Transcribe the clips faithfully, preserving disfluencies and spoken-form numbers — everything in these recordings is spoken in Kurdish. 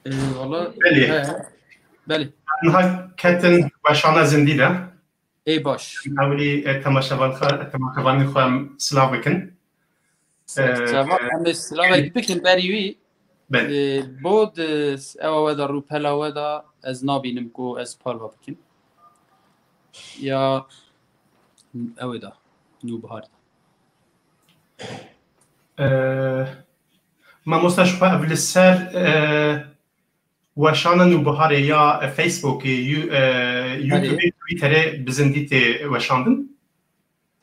Ee, valla, belê. He, belê. Niha ketin weşana zindî de. Ê baş. Ewilî, e, temaşevan xwe, temaşevanên xwe em silav bikin. Ee, Sava, em ê silavek bikin berî wî. Belê. Ee, bo di ewa we de, rûpela we de ez nabînim ku ez parva bikim. Ya ew ê de, Nûbihar de. Ee, mamosta ji xwe ev li ser, e, weşana Nûbiharê ya, e, Facebookê, You-, e, YouTubeê, Twitterê bi zindî tê weşandin.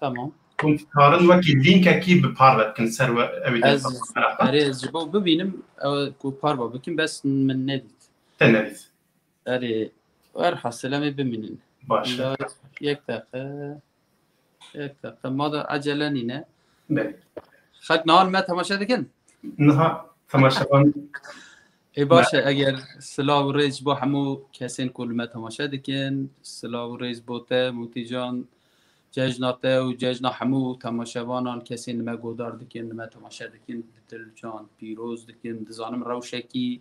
Tamam. Hûn dikarin wekî lînkekî bi parve bikin ser we, ew ê Ez, dê meraq erê, ez ji bo bibînim, ew ku parva bikim, bes min nedît. Te nedît. Erê, werhasil em ê bimînin. Baş. Ya, yek deqe, yek deqe. Ma da ecele nîne. Belê. Xelk niha li me temaşe dikin? Niha temaşevan Ê baş e, eger silav û rêz ji bo hemû kesên ku li me temaşe dikin, silav û rêz bo te, Mûtîcan, cejna te û cejna hemû temaşevanan, kesên li me godar dikin, li me temaşe dikin, bi dil can pîroz dikin. Dizanim rewşekî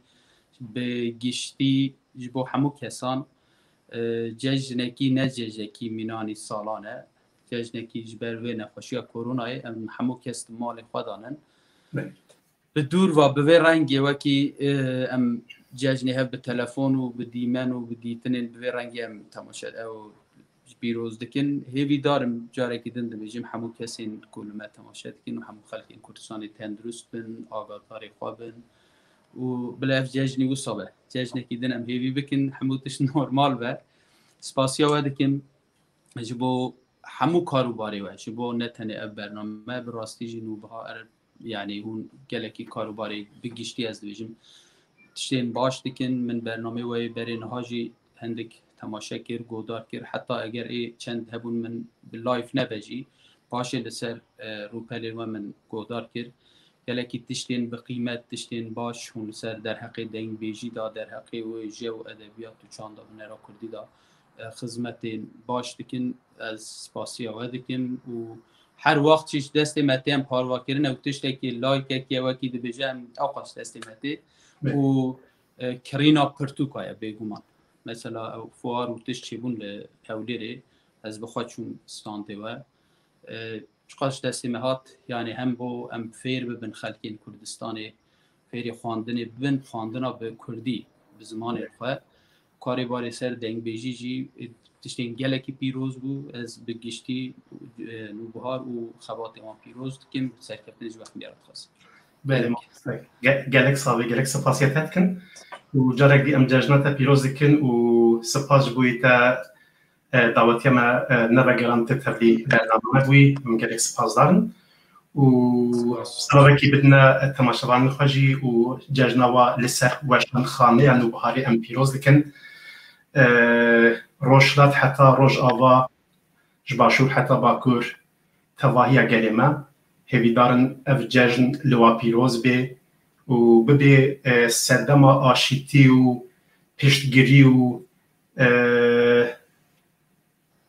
bi giştî ji bo hemû kesan, e, cejnekî ne cejekî mînanî salan e. Cejnekî ji ber vê nexweşiya koronayê em hemû kes di malê xwe de nin. Belê. Bi dûr ve, bi vê rengê wekî, e, em cejnê hev bi telefon û bi dîmen û bi dîtinên bi vê rengê em temaşe, ew pîroz dikin. Hêvîdar im, carekî din dibêjim, hemû kesên ku li me temaşe dikin û hemû xelkên Kurdistanê tendurist bin, agadarê xwe bin û bila ev cejnî wisa be. Cejnekî din em hêvî bikin, hemû tişt normal be. Spasiya we dikim ji bo hemû karûbarê we, ji bo ne tenê ev bername, bi rastî jî Nûbiha er, yanî hûn gelekî karûbarê bi giştî, ez dibêjim, tiştên baş dikin. Min bernameyê we yê berê niha jî hindik temaşe kir, godar kir. Heta eger ê çend hebûn min bi live nebe jî, paşê li ser, e, rûpelên we min godar kir. Gelekî tiştên bi qîmet, tiştên baş hûn li ser derheqê dengbêjî de, derheqê wê jew edebiyat û çanda hunera kurdî de, e, xizmetên baş dikin. Ez spasiya we dikim û her wext jî ji destê me tê em parva kirin, ew tiştekî, likekiye wekî dibêje, em ewqas ji destê me tê. Belê. Û, e, kirîna pirtûka ye bêguman. Mesela ew fuar û tişt çêbûn li Hewlêrê, ez bi xwe çûm standê we. E, çiqas ji destê me hat, yanî hem bo em fêr bibin xelkên Kurdistanê, fêrî xwendinê bibin, xwendina bi kurdî, bi zimanê xwe. Karê barê ser dengbêjî jî, e, tiştên gelekî pîroz bû. Ez bi giştî, e, Nûbihar û xebatê wan pîroz dikim, serkeftinê ji we hemî re dixwazim. Belê, mamoste. Ge-, gelek savê, gelek sipasiya te dikin. Û carek dî em cejna te pîroz dikin û sipas ji bo yê te, e, dawetiya me, e, nevegerand, te tevlî bername me bûyî. Em gelek sipasdar in. Û silavekî bidine, e, temaşevanên xwe jî û cejna wa li ser weşanxaneya Nûbiharê em pîroz dikin. E, Rojhilat heta Rojava, ji Başûr heta Bakur, tevahiya gelê me. Hêvîdar in ev cejn li wa pîroz bê û bibê, e, serdema aşîtî û piştgirî û, e,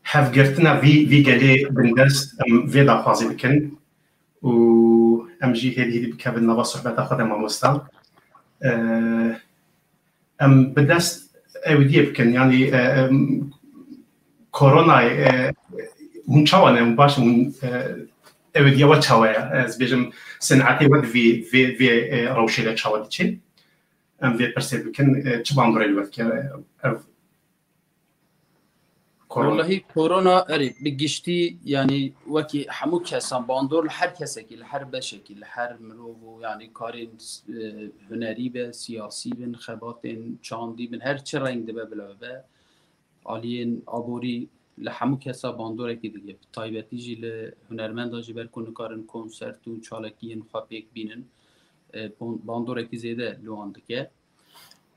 hevgirtina vî, vî gelê bindest. Em vê daxwazî bikin û em jî hêdî hêdî bikevin nava sohbeta xwe de, mamosta. E, em bi dest ewidiyê bikin, yanî, e, em, koronayê, e, hûn çawa ne, hûn baş in, hûn, e, ewidiya we çawa ye? Ez bêjim, sinetê we di vê, vê, vê, e, rewşê de çawa diçe? Em vê pirsê bikin, e, çi bandorê li we dike, e, ev korona? Wellahî korona, erê, bi giştî, yanî wekî hemû kesan bandor li her kesekî, li her beşekî, li her mirov û yanî karên, e, hunerî be, siyasî bin, xebatên çandî bin, her çi reng dibe bila be, aliyên aborî li hemû kesa bandorekî dike. Bi taybetî jî li hunermenda jî ber ku nikarin konsert û çalakiyên xwe pêk bînin, e, bon-, bandorekî zêde li wan dike.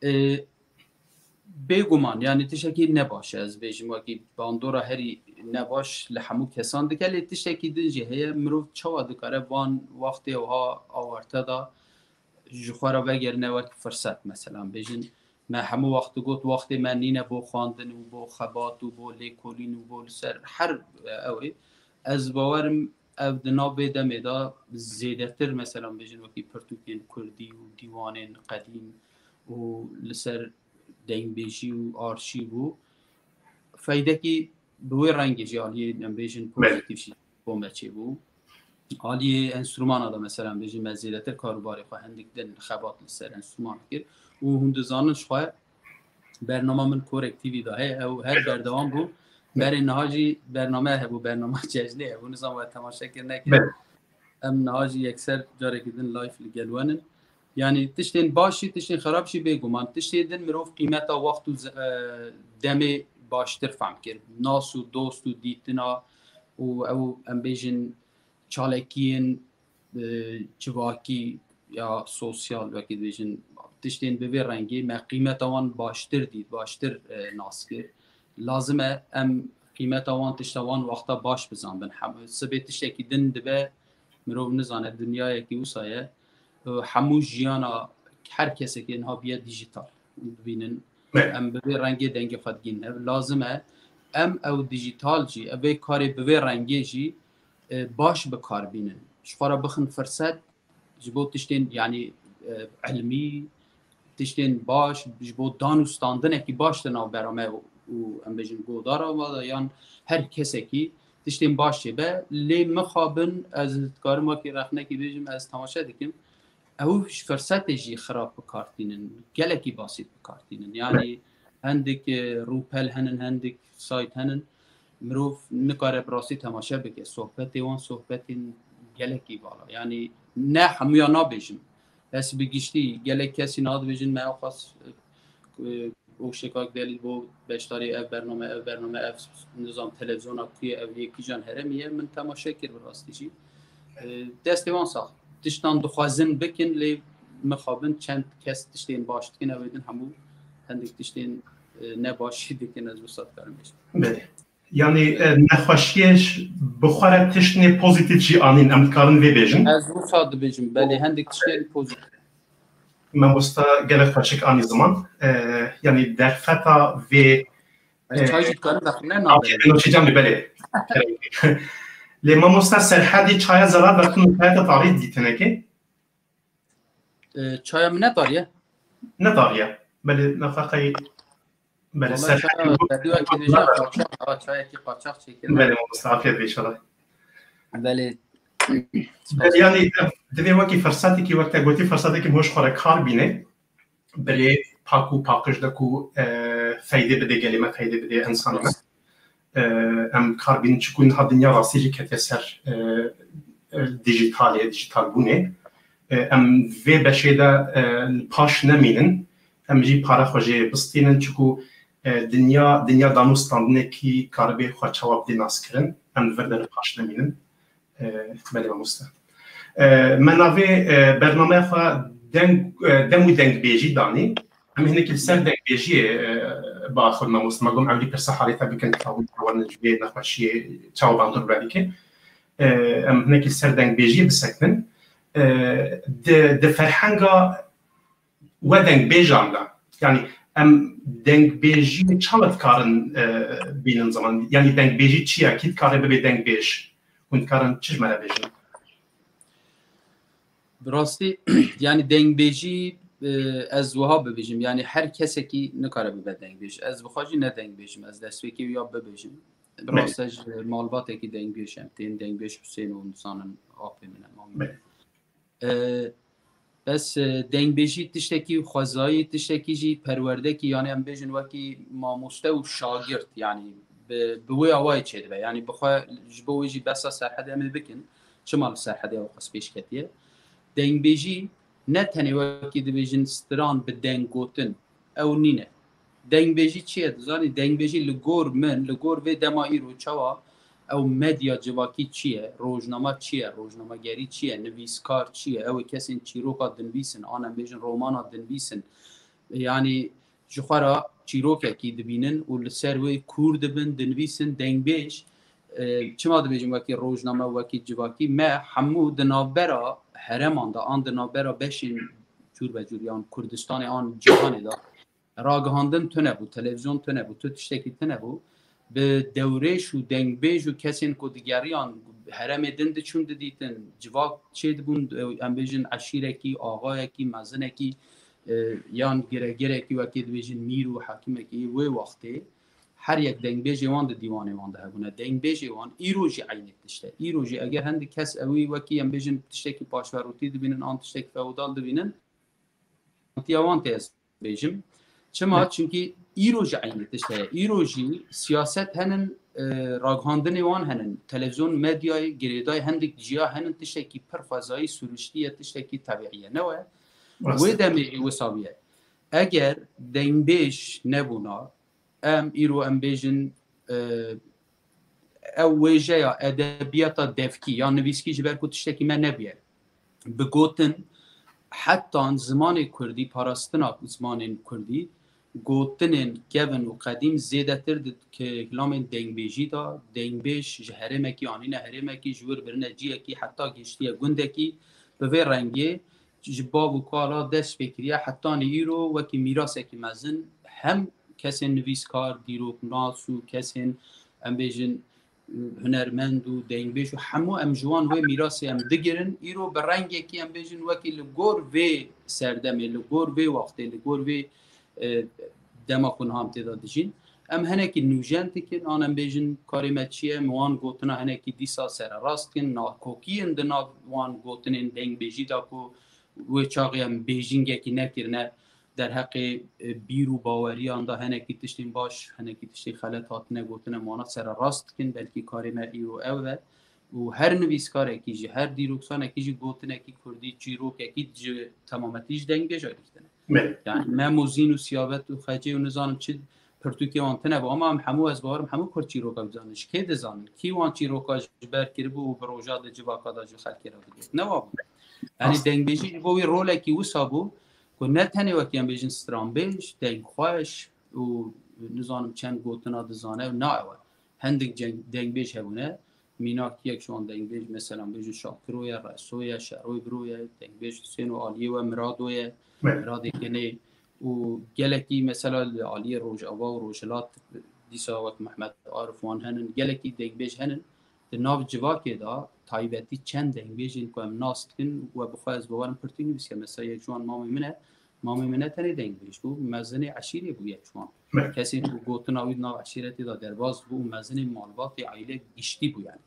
E, Bêguman, yanî tiştekî ne baş e, ez bêjim, wekî bandora herî ne baş li hemû kesan dike, lê tiştekî din jî heye, mirov çawa dikare van wextê wiha awarte de ji xwe re vegerine wek firset, mesela, bêjin, me hemû wext digot, wextê me nîne bo xwendin û bo xebat û bo lêkolîn û bo li ser her, e, ew ê. Ez bawerim, ev di nav vê demê de zêdetir, mesela, bêjin wekî pirtûkên kurdî û dîwanên qedîm û li ser dengbêjî û arşîv û feydekî bi wê rengê jî aliyê, em bêjin, Belê. Pozîtîf jî bo me çêbû. Aliyê enstrûmana de, mesela, em bêjin, me zêdetir karûbarê xwe hindik din xebat li ser enstrûman kir û hûn dizanin, ji xwe bernama min Korek T V de heye, ew her berdewam bû. Berê niha jî bername hebû, bernama cejnê hebû, nizam we temaşe kir nekir. Belê. Em niha jî yekser carekî din live li gel we nin. Yanî tiştên baş jî, tiştên xerab jî bêguman. Tiştê din mirov qîmeta wext û ze-, e, demê baştir fehm kir. Nas û dost û dîtina û ew, em bêjin, çalakiyên, e, civakî ya sosyal, wekî dibêjin, tiştên bi vê rengê me qîmeta wan baştir dît, baştir, e, nas kir. Lazim e em qîmeta wan tişta wan wexta baş bizanbin. Hem, sibê tiştekî din dibe, mirov nizane, dinyayekî wisa ye. E, hemû jiyana her kesekê niha biye dîjîtal. Dibînin. Evet. Em bi vê rengê dengê xwe digînin. Ev lazim e. Em ew dîjîtal jî, ev vê karê bi vê rengê jî, e, baş bi kar bînin. Ji xwe re bixin firset ji bo tiştên, yanî, e, ilmî, tiştên baş, ji bo dan û standinekî baş di navbera me û, û em bêjin godara me de, yan her kesekî tiştên baş çêbe. Lê mixabin, ez dikarim wekî rexnekî bêjim, ez temaşe dikim. Ew ji firsetê jî xirab bi kar tînin, gelekî basît bi kar tînin. Yanî hindik, e, rûpel henin, hindik sayt henin. Mirov nikare bi rastî temaşe bike. Sohbetê wan sohbetên gelekî vala. Yanî ne hemûya nabêjim. Ez bi giştî gelek kesî niha dibêjin me ew xas, e, û şekak delîl bo beşdarî ev bername, ev bername, ev nizam televizyona ku ye, ev yê kîjan herêmî ye, min temaşe kir bi rastî jî. E, destê wan sax. Tiştan dixwazin bikin, lê mixabin çend kes tiştên baş dikin, ew ê din hemû hindik tiştên, e, ne baş jî dikin, ez wisa dikarim bêjim. Belê. Yanî, e, nexweşiyê ji bi xwe re tiştên pozîtîf jî anîn, em dikarin vê bêjin. Ez wisa dibêjim, belê, hindik tiştên pozîtîf. Mamosta gelek xweşik anî ziman. E, yanî derfeta vê, e, çay jî dikarin vexwînin, afiyet olsun hocam, belê. Lê mamosta Serhedî çaya zerar vexwin û çaya te tarî dîtinekê? E, çaya min netariye. Netariye. Belê, nefeqey, belê, Serhedî çaya, çaya, çaya, çayekî qaçax çêkirine. Belê, mamosta, afiyet be inşallah. Belê. Belê, yanî, divê wekî firsetekî, wek te gotî, firsetekî hoş xwe re kar bîne. Birê pak û paqij de ku, e, feydê bide gelê me, feydê bide insana me. E, em kar bînin, çiku niha dinya rastî jî ketiye ser, e, e, dijîtalê, dijîtalbûnê. E, em vê beşê de, e, li paş nemînin. Em jî para xwe jê bistînin, çiku, e, dinya, dinya danûstandinekî karibê xwe çawa bidê naskirin. Em li vir de li paş nemînin. E, belê mamoste. E, me navê, e, bernameya xwe deng, e, dem û dengbêjî danî. Em hinekî li ser dengbêjiyê, e, biaxivin mamoste. Me got em ewlî pirsa halê te bikin, çawa werin ji vê nexweşiyê çawa bandor berdike. E, em hinekî li ser dengbêjiyê bisekinin. E, di, di ferhenga we dengbêjan de. Yanî em dengbêjiyê çawa dikarin, e, bînin ziman? Yanî dengbêjî çi ye? Kî dikare bibe dengbêj? Hûn dikarin çi ji me re bêjin? Bi rastî, yanî dengbêjî, e, ez wiha bibêjim, yanî her kesekî nikare bibe dengbêj. Ez bi xwe jî ne dengbêj im, ez destpêkê wî ya bibêjim. Bi Belê. Rast ez ji malbatekî dengbêj em, tên dengbêj Husên û nizanin apê min e, mamê min. Belê. E, bes, e, dengbêjî tiştekî xwezayî, tiştekî jî perwerdekî, yanî em bêjin wekî mamoste û şagirt, yanî bi, bi wê awayê çêdibe. Yanî bi xwe ji bo wê jî behsa Serhedê em ê bikin. Çima li Serhedê ew qas pêş ketiye? Dengbêjî ne tenê wekî dibêjin stran bi deng gotin, ew nîne. Dengbêjî çi ye? Dizanî, dengbêjî li gor min, li gor vê dema îro çawa ew medya civakî çi ye, rojnama çi ye, rojnamegerî çi ye, nivîskar çi ye, ew ê kesên çîroka dinivîsin, an em bêjin romana dinivîsin. Yanî ji xwe re çîrokekî dibînin û li ser wê kûr dibin, dinivîsin, dengbêj. E, çima dibêjim wekî rojname, wekî civakî? Me hemû di navbera hereman de, an di navbera beşên cûr be cûr, yan Kurdistanê, an cîhanê de, ragihandin tune bû, televîzyon tune bû, tu tiştekî tune bû. Bi dewrêş û dengbêj û kesên ku digeriyan, herêmê din diçûn didîtin, civak çêdibûn, em bêjin eşîrekî, axayekî, mezinekî, e, yan giregirekî, wekî dibêjin mîr û hekîmekî wê wextê her yek dengbêjê wan di dîwanê wan de hebûne. Dengbêjê wan îro jî eynî tişt e. Îro jî eger hindik kes ewî wekî em bêjin tiştekî paşverûtî dibînin an tiştekî feodal dibînin, tiya wan tê ez bêjim. Çima? Çimkî îro jî eynî tişt heye. Îro jî siyaset henin, e, ragihandinê wan henin. Televîzyon, medyayê, girêdayê hindik ciya henin, tiştekî pir xwezayî sûriştî ye, tiştekî tebîî ye. Ne we? Wê demê jî wisa bûye. Eger dengbêj nebûna, em îro em bêjin, e, ew wêjeya edebiyata devkî ya nivîskî ji ber ku tiştekî me nebûye. Bi gotin, hetan zimanê kurdî, parastina zimanên kurdî, gotinên kevin û qedîm zêdetir di kilamên dengbêjî de, dengbêj ji herêmekî anîne herêmekî, ji wir birine ciyekî, heta gihiştiye gundekî, bi vê rengê ji bav û kala dest pê kiriye, hetanî îro wekî mîrasekî mezin hem kesên nivîskar, dîroknas û kesên, em bêjin, hunermend û dengbêj û hemû em ji wan wê mîrasê em digirin. Îro bi rengekî, em bêjin, wekî li gor vê serdemê, li gor vê wextê, li gor vê, e, dema ku niha em tê de dijîn, em hinekî nûjen dikin, an em bêjin karê me çi ye, em wan gotina hinekî dîsa sererast dikin, nakokiyên di nav wan gotinên dengbêjî de ku wê çaxê em bêjîngekî nekirine, derheqê, e, bîr û baweriyan de hinekî tiştên baş, hinekî tiştên xelet hatine gotin, em wana sererast dikin, belkî karê me îro ew e. Û her nivîskarekî jî, her dîroksanekî jî gotinekî kurdî, çîrokekî ji temametî ji dengbêja girtine. Belê. Yani Mem û Zîn û Siyabet û Xecê û nizanim çi pirtûkê wan tune bû, ama em hemû, ez bawerim hemû kurd çîroka dizanin. Ji kê dizanin? Kî wan çîroka ji ber kiribû û bi roja di civaka de ji xelkê re digot? Ne wa bû. Yani Rast. Dengbêjî ji bo wî rolekî wisa bû ku ne tenê wekî em bêjin stranbêj, dengxweş û nizanim çend gotina dizane û na ew e. Hindik ceng-, dengbêj hebûne. Mînak yek ji wan dengbêj, mesela bêjin Şakiro ye, Reso ye, Şeroy Biro ye, dengbêj Husêno Aliyê we Mirado ye, Belê. Miradê Kinê û gelekî mesela li aliyê Rojava û Rojhilat dîsa wek Mehmet Arif wan henin, gelekî dengbêj henin. Di nav civakê de taybetî çend dengbêjên ku em nas dikin, we bi xwe ez bawerim pirtûk nivîsiye. Mesela yek ji wan mamê min e, mamê min ne tenê dengbêj bû, mezinê eşîrê bû yek ji wan. Evet. Kesên ku gotina wî di nav eşîretê de derbas bû û mezinê malbatê aîlê giştî bû yani.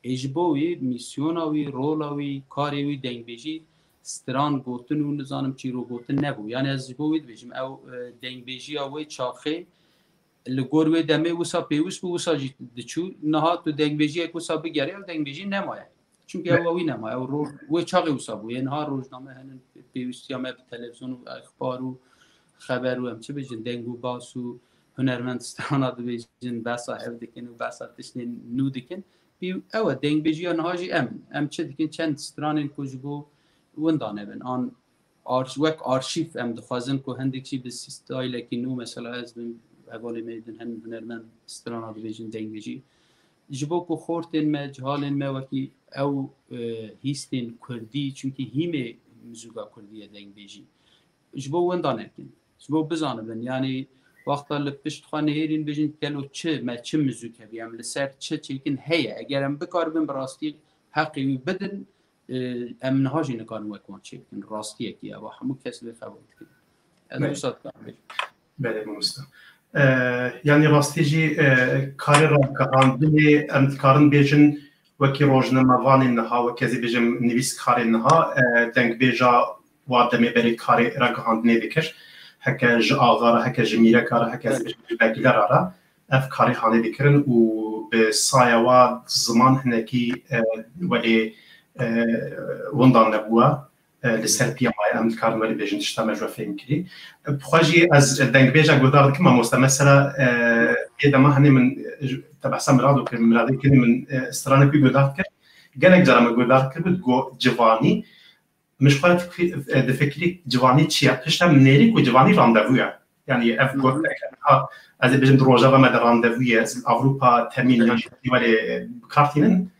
Ê ji bo wî mîsyona wî, rola wî, karê wî dengbêjî stran gotin û nizanim çîrok gotin nebû. Yani ez ji bo wî dibêjim, ew, e, dengbêjiya wê çaxê li gor wê demê wisa pêwist bû, wisa jî diçû. Niha tu dengbêjiyek wisa bigerê, ew dengbêjî nemaye. Çimkî ew wî nema, ew roj, wê çaxê wisa bû. Yê niha rojname henin, pêwîstiya me bi televîzyon û exbar û xeber û em çi bêjin, deng û bas û hunermend strana dibêjin, behsa hev dikin û behsa tiştên nû dikin. Pî ew e, dengbêjiya niha jî em in. Em çi dikin, çend stranên ku ji bo winda nebin. An arş-, wek arşîv em dixwazin ku hindik jî bi sî-, stylekî nû, mesela ez bin, hevalê me din hin hunermend strana dibêjin, dengbêjî. Ji bo ku xortên me, cihalên me wekî ew, e, hîstên kurdî, çimkî hîmê mizûka kurdî ye dengbêjî. Ji bo winda nekin. Ji bo bizanibin, yanî wexta li pişt xwe nihêrîn bêjin, gelo çi, me çi mizûk hebî, em li ser çi çêkin heye. Eger em bikaribin bi rastî heqê wî bidin, e, em niha jî nikarin wek wan çêbikin. Rastiyekî ev e, hemû kes vê qebûl dikin. Ez Belê. wisa dikarim bêjim. Belê, mamoste. E, yanî rastî jî, e, karê ragihandinê em dikarin bêjin wekî rojnamevanên niha, wekî ez ê bêjim nivîskarên niha, e, dengbêja wa demê berê karê ragihandinê dikir. Heke ji axa re, heke ji mîreka re, heke ez ê bêjim ji vekilera re ev karê hanê dikirin û bi saya wa ziman hinekî, e, welê, e, windan nebûye. E, li ser piya maye, em dikarin welê bêjin tişta me ji we fêm kirî. E, bi xwe jî ez dengbêja guhdar dikim, mamoste. Mesela, e, yê dema henê min, e, ji, te behsa Mirado kir, Miradê Kinê min, e, stranek wî guhdar kir. Gelek cara min guhdar kir, got civanî. Min ji xwe fikirî, e, difikirî civanî çi ye? Tişta min nêrî ku civanî randevû ye. Yani ev gotin, ha, ez ê bêjim di rojava me de randevû ye, Ewropa temîn yan jî welê, e, bi kar tînin.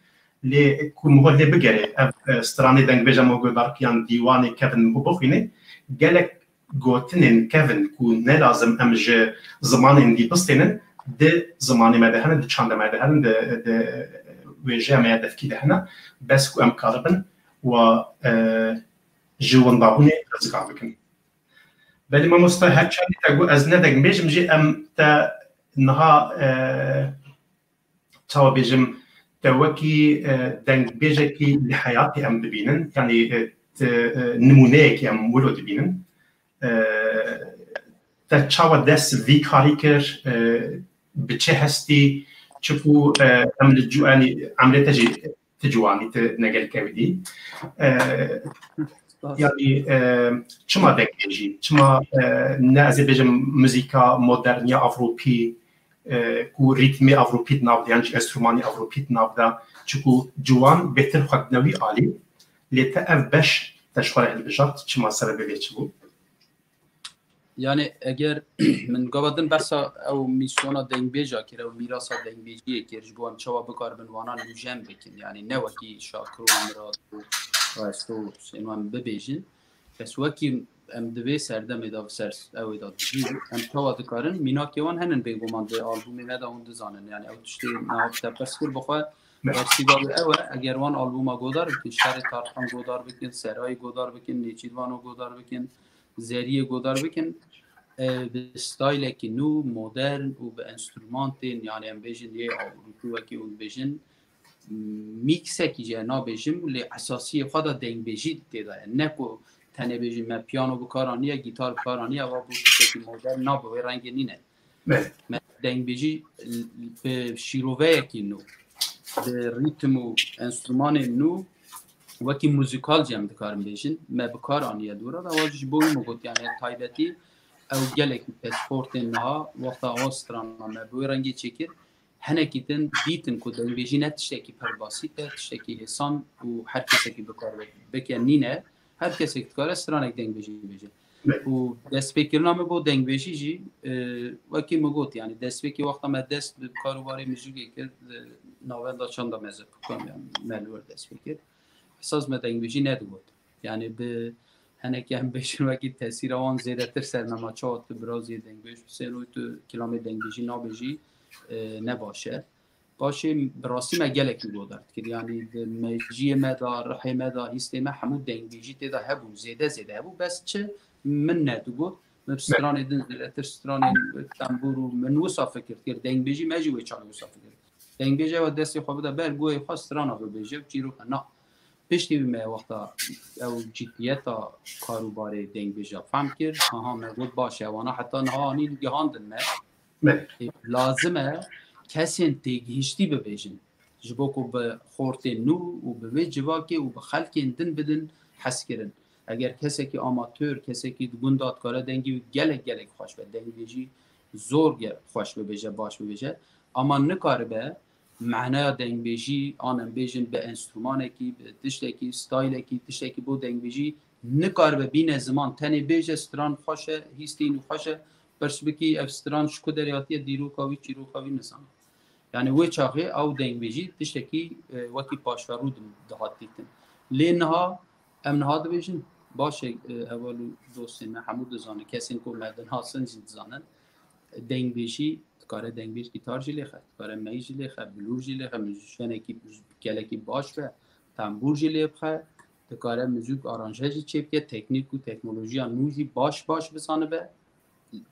Lê ku min got lê bigerê, ev, e, stranê dengbêja min guhdar kir yan dîwanê kevin min got bixwîne, gelek gotinên kevin ku ne lazim em ji zimanên dî bistênin, di zimanê me de herin, di çanda me de herin, di, di, wêjeya me ya devkî de hene, bes ku em karibin wa e, ji wendabûnê rizgar bikin. Belê mamosta, her çendî te got ez ne dengbêjim jî, em te niha e, çawa bêjim, te wekî e, dengbêjekî li heyatê em dibînin, yanî e, te, e, nimûneyekî em wilo dibînin. E, te çawa dest vî karî kir, e, bi çi hestî, çiku e, em li ciwanî, emrê te jî ti ciwanî, ti ne gelek ewî dî. E, yanî e, çima dengbêjî? Çima e, ne ez ê bêjim muzîka modern ya Ewropî, e, ku rîtmê Ewropî di nav de, yan jî enstrûmanê Ewropî di nav de, çiku ciwan bêtir xwe didine wî alî, lê te ev beş te ji xwe re hilbijart, çima, sebebê vê çi bû? Yani eger min gava din behsa ew mîsyona dengbêja kir, ew mîrasa dengbêjiyê kir, ji bo em çawa bikaribin wana nûjen bikin. Yani ne wekî Şakir û Mirat û Resto û Husên û em bibêjin. Kes wekî em di vê serdemê de, ser ewê de dijîn, em çawa dikarin? Mînakê wan henin bêguman di albûmê me de hûn dizanin. Yani ew tiştê niha te pirs kir, bi xwe bersîva wê ew e, eger wan albûma godar bikin, Şerê Tarkan godar bikin, Serayê godar bikin, Nêçîrvano godar bikin, Zeriyê godar bikin, e, bi staylekî nû, modern û bi enstrûmantên, yani em bêjin yê Ewropî wekî hûn dibêjin, mîksekî jî nabêjim, lê esasiyê xwe de dengbêjî tê de ye. Ne ku tenê bêjin me piyano bi kar aniye, gîtar bi kar aniye, eva bû tiştekî modern, na bi wê rengê nîne. Me dengbêjî bi şîroveyekî nû, bi rîtim û enstrûmanên nû wekî muzîkal jî em dikarin bêjin. Me bi kar aniye dora de, ewa ji bo wî min got, yani taybetî ew gelekî kes xortên niha wexta ewa strana me bi wê rengê çêkir, hinekî din dîtin ku dengbêjî ne tiştekî pir basît e, tiştekî hêsan û her kesekî bikare bike nîne. Her kesek dikare stranek dengbêjî bêje. Û destpêkirina min bo dengbêjî jî, e, wekî min got, yani destpêkê wexta me dest bi karûbarê muzîkê kir, e, navenda çanda mezin, yani me li wir dest pê kir. Esas me dengbêjî nedigot. Yani bi hinekî em bêjin wekî tesîra wan zêdetir ser me ma, çawa tu birazê dengbêj Husên û tu kilamê dengbêjî nabêjî, e, ne baş e. Paşê bi rastî me gelekî godar dikir. Yanî di mejiyê me de, rihê me de, hîstê me hemû dengbêjî tê de hebû, zêde zêde hebû. Bes çi min nedigot, min stranê din zêdetir stranên tembûr û min wisa fikir dikir. Dengbêjî me jî wê çaxê wisa fikir. Dengbêj ew destê xwe bide ber guhê xwe strana bibêje û çîroka na. Piştî wî me wexta ew ciddiyeta karûbarê dengbêja fehm kir. Aha me got baş e, wana heta niha anîn gihandin me. Lazim e kesên têgihiştî bibêjin. Ji bo ku bi xortên nû û bi vê civakê û bi xelkên din bidin hezkirin. Eger kesekî amatör, kesekî di gunda dikare dengê wî gelek gelek xweş be, dengbêjî zor ge-, xweş bibêje, baş bibêje, ama nikaribe manaya dengbêjî, an em bêjin bi enstrûmanekî, bi tiştekî, staylekî, tiştekî bo dengbêjî nikaribe bîne ziman, tenê bêje stran xweş e, hîstên wî xweş e, pirs bikî ev stran ji ku derê hatiye, dîroka wî, çîroka wî nizane. Yani wê çaxê ew dengbêjî tiştekî, e, wekî paşverû di-, dihat dîtin. Lê niha em niha dibêjin, baş e, e, heval û dostên me hemû dizanin, kesên ku me dinasin jî dizanin. Dengbêjî dikare dengbêj gîtar jî lêxe, dikare mey jî lêxe, bilûr jî lêxe, muzîsyenekî gelekî baş be, tembûr jî lê bixe, dikare muzîk aranje jî çêbike, teknîk û teknolojiya nû jî baş baş bizanibe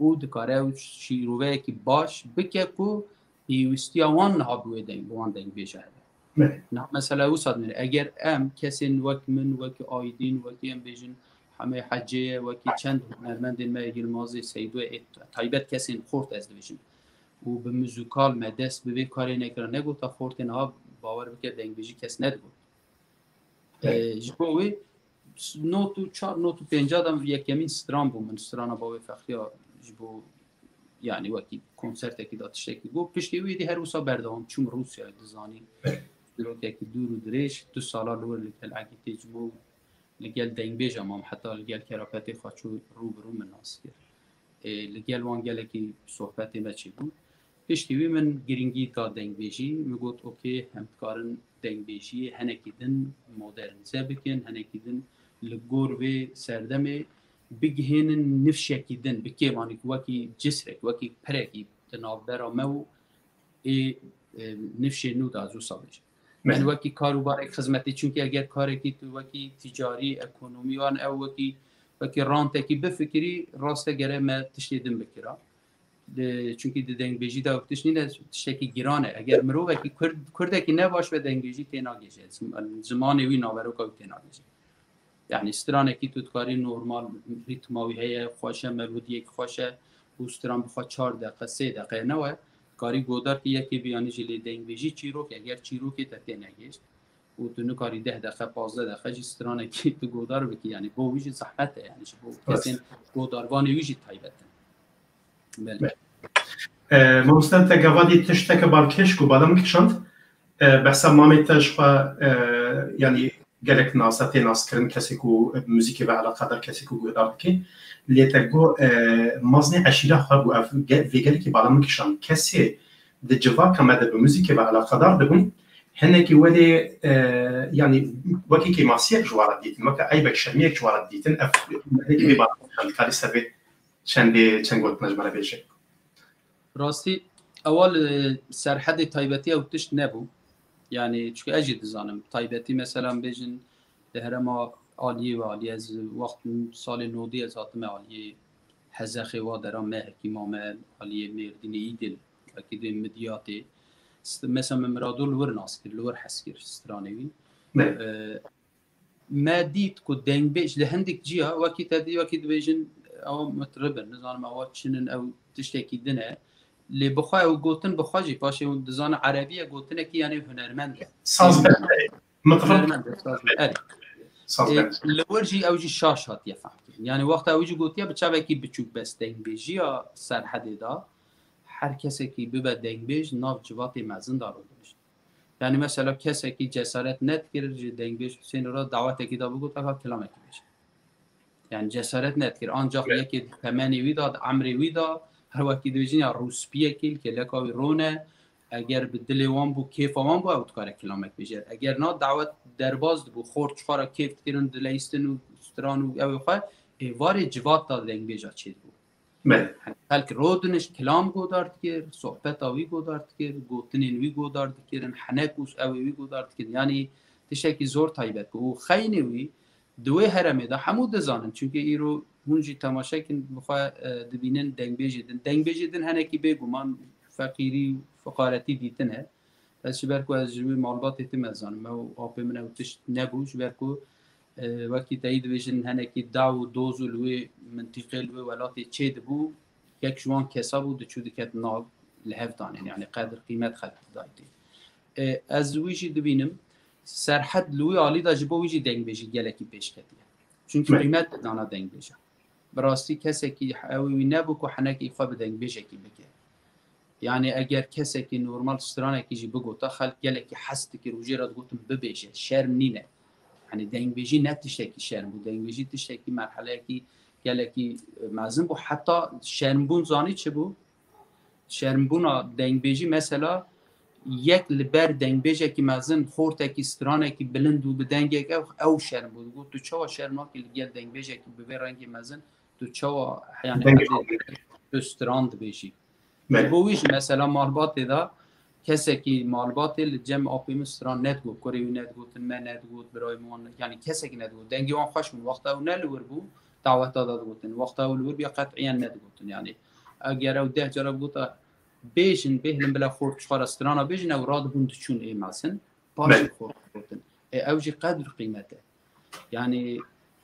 û dikare ew şîroveyekî baş bike ku pêwîstiya wan niha bi wê deng, bi wan dengbêje hebe. Niha mesela wisa dinêre, eger em kesên wek min, wekî Aydîn, wekî em bêjin Hemê Hecê ye, wekî çend hunermendên me, Yilmazê Seydoyê, ê taybet kesên xort ez dibêjim. Û bi muzîkal me dest bi vê karê nekira, negota xortê niha bawer bike dengbêjî kes nedigot. E, ji bo wê s-, not û çar, not û pênca de yekemîn stran bû min, strana Bavê Fexriya ji bo, yani wekî konsertekî da tiştekî got. Piştî wî dî her wisa berdewam çûm Rûsyayê, dizanî. Dîrokekî dûr û dirêj, du sala li wir li gel Egîtê ji bo li gel dengbêja mam, heta li gel Kerapetê xwe çû rû bi rû min nas kir. Ê, li gel wan gelekî sohbetê me çêbû. Piştî wî min girîngî da dengbêjî, min got, okê, em dikarin dengbêjiyê hinekî din modernîze bikin, hinekî din li gor vê serdemê bigihênin nifşekî din, bi kêmanî ku wekî cisrek, wekî pirekî di navbera me û ê, e, nifşê nû de ez wisa bêjim. Yani wekî kar û barek xizmetî, çunkî eger karekî tu wekî ticarî, ekonomî wan ew wekî, wekî rantekî bifikirî, raste gere me tiştê din bikira. Di, çunkî di dengbêjî de ew tişt nîne, tiştekî giran e. Eger mirovekî Kurd, Kurdekî ne baş be dengbêjî tênagêje. Zim-, zimanê wî, naveroka wî tênagêje. Yani stranekî tu dikarî normal rîtma wî heye, xweş e, melodiyek xweş e û stran bi xwe çar deqe, sê deqe ne we, karî godar ki yekê biyanî jî lê dengbêjî çîrok, eger çîrokê te tênegêşt û tu nikarî deh deqe, pazdeh deqe jî stranekî tu godar bikî, yani bo wî jî zehmet e, yani ji bo kesên godarvanê wî jî taybet in. Belê. E, mamoste, te gava dî tişteke balkêş ku bala min kişand, e, behsa mamê te ji xwe, e, yanî gelek nas e, tê naskirin, kesê ku bi muzîkê ve eleqedar, kesê ku guhdar dike. Lê te got, e, mezinê eşîra xwe bû, ev ge-, vê gelekî bala min kişand. Kesê di civaka me de bi muzîkê ve eleqedar dibûn, hinekî welê, e, yanî wekî kêmasiyek ji wan re dîtin, weke eybek, şermiyek ji wan re dîtin, ev hinekî vê bala min kişand, dikarî ser vê çendê, çend gotina ji me re bêje. Rastî, ewa li Serhedê taybetî ew tişt nebû. Yani, çunke ez jî dizanim. Taybetî, mesela, bêjin, li herêma aliyê ve aliyê, ez wext salê nodî ez hatime aliyê Hezexê, wa dera mehekî mame aliyê Mêrdînê, Îdil, wekî dê Midyatê. St-, mesela, min Mirado li wir nas kir, li wir hes kir stranê wî. Ne. E, me dît ku dengbêj li hindik ciya, wekî te dî, wekî dibêjin, ewa mitrib in, nizanim ewa çin in, ew tiştekî din e. Lê bi xwe ew gotin bi xwe jî, paşê hûn dizane erebî ye, gotinekî, yani, hunermend e. Sazbend. Mitrib. Hunermend e, sazbend. Erê. Sazbend. E, li wir jî ew jî şaş hatiye fehmkirin. Yani, wexta ew jî gotiye, bi çavekî biçûk bes dengbêjiya Serhedê de her kesekî bibe dengbêj, nav civatê mezin de rûdinişt. Yani mesela kesekî cesaret nedikir ji dengbêj Husênê re dawetekî de bigot, eva kilamekî bêje. Yani cesaret nedikir. Ancak Evet. yekê di temenê wî de, di emrê wî de, her wekî dibêjin ya rûspiyekî li kêleka wî rûne, eger bi dilê wan bû, kêfa wan bû, ew dikare kilamek bêje. Eger na dawet derbas dibû, xort ji xwe re kêf dikirin, dileyistin û stran û ew ê xwe, êvarê civat de dengbêja çêdibû. Belê. Xelk rodiniş, kilam godar dikir, sohbeta wî godar dikir, gotinên wî godar dikirin, henek û ew ê wî godar dikirin. Yanî tiştekî zor taybet bû. Û xeynê wî di wê heremê de hemû dizanin. Çunke îro hûn jî temaşe kin, bi xwe, e, dibînin dengbêjê din. Dengbêjê din henekî bêguman feqîrî û fiqaretî dîtine. Ez ji ber ku ez ji wî malbatê tim ez zanim. Ew apê min ew tişt nebû. Ji ber ku, e, wekî teyî dibêjin, henekî daw û doz û li wê mintîqê, li wê welatê çêdibû, yek ji wan kesa bû, diçû diket nav, li hev danên. Yani qedir qîmet xelk didaytê. E, ez wî jî dibînim, Serhed li wî alî de ji bo wî jî dengbêjî gelekî pêş ketiye. Çunkî Evet. qîmet dana dengbêja. Bi rastî kesekî ewê wî nebû ku henekî xwe bi dengbêjekî bike. Yani eger kesekî normal stranekî jî bigota, xelk gelekî hez dikir û jê re digotin bibêje, şerm nîne. Yani dengbêjî ne tiştekî şerm bû, dengbêjî tiştekî merheleyekî gelekî, e, mezin bû. Heta şermbûn zanî çi bû? Şermbûna dengbêjî mesela yek li ber dengbêjekî mezin, xortekî, stranekî bilind û bi dengek ew, ew şerm bû. Digot, tu çawa şerm nakî li gel dengbêjekî bi vê rengê mezin, tu çawa, yani, Dengê herdê xwe. tu stran dibêjî. Belê. Ji bo wî jî mesela malbatê de kesekî malbatê li cem apê min stran nedigot, kurê wî nedigotin, me nedigot, birayê min wan ne-, yani kesekî nedigot. Dengê wan xweş bûn. Wexta ew ne li wir bû, daweta de digotin. Wexta ew li wir bûya qet'iyen nedigotin. Yani eger ew deh cara bigota, bêjin, bêhnin bila xort ji xwe re strana bêjin, ew radibûn diçûn ê mezin. Paşê Belê. xort digotin. Ê, ew jî qedr qîmet e. Yani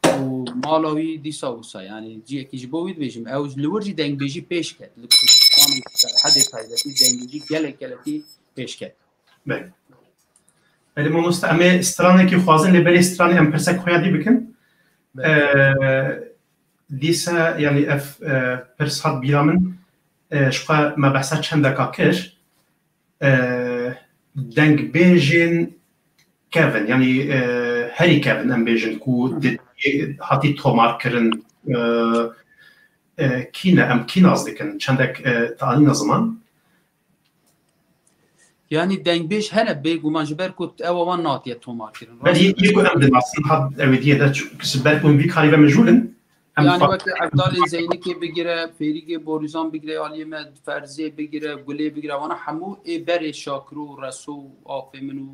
û mala wî dîsa wisa, yani ciyekî ji bo wî dibêjim, ew li wir jî dengbêjî pêş ket. Li Kurdistanê Serhedê taybetî dengbêjî gelek gelekî pêş ket. Belê. Belê mamoste, em ê stranekî xwazin, lê berê stranê em pirsek xwe ya dî bikin. Belê. Ee, dîse, yani ev, e, pirs hat bîra min, e, ji xwe me behsa çendeka kir. E, dengbêjên kevin, yanî, e, herî kevin em bêjin ku di, hatî tomar kirin, e, e, kî ne, em kî nas dikin, çendek, e, te anîne ziman? Yanî dengbêj hene bêguman, ji ber ku ewa wan natiye tomar kirin. Ber yê, yê ku em dinasin, hat ew ê diyê de çi-, ji ber ku vî karî ve mijûl in, em Yani fa- weke Evdalê Zeynikê bigire, Fêrîgê Borîzan bigire, aliyê me Ferzê bigire, Gulê bigire, wana hemû ê berê Şakiro û Reso û apê min û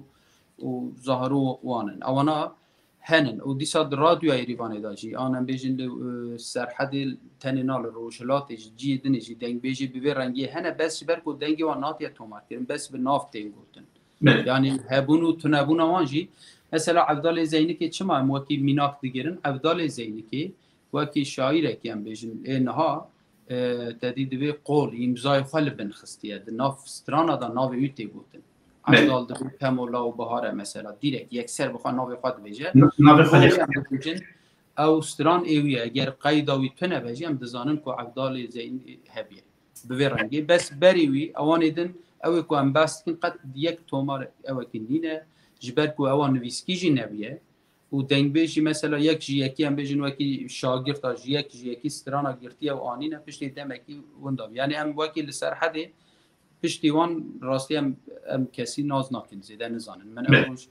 û zahiro wan in. Ewana henin û dîsa di radyoya Êrîvanê de jî, an em bêjin li, e, Serhedê tenê na li Rojhilatê jî, ciyê dinê jî dengbêjê bi vê rengiyê hene, bes ji ber ku dengê wan natiye tomarkirin, bes bi nav tên gotin. Belê. Yanî hebûn û tunebûna wan jî, mesela Evdalê Zeynikê çima em wekî mînak digirin? Evdalê Zeynikê wekî şaîrekî em bêjin ê niha, e, te dî divê qol, îmzayê xwe li bin xistiye. Di nav strana de navê wî tê gotin. Belê. Evdal divê Kemo Law Bahar e mesela. Direkt yekser bi xwe navê xwe dibêje. N-, navê xwe Qolê lê em dibêjin, ew stran ê wî ye. Eger qeyda wî tune be jî em dizanin ku Evdalê Zeyn hebiye. Bi vê rengê. Bes berê wî, ewanê din, ew ê ku em behs dikin, qet yek tomar ewekî nîne. Ji ber ku ewa nivîskî jî nebûye. Û dengbêj jî mesela yek ji yekî, em bêjin wekî şagirta ji yek ji yekî strana girtiye û anîne piştê demekî winda bû. Yanî em wekî li Serhedê piştî wan rastî em, em kesî nas nakin, zêde nizanin. Min Belê. ew roj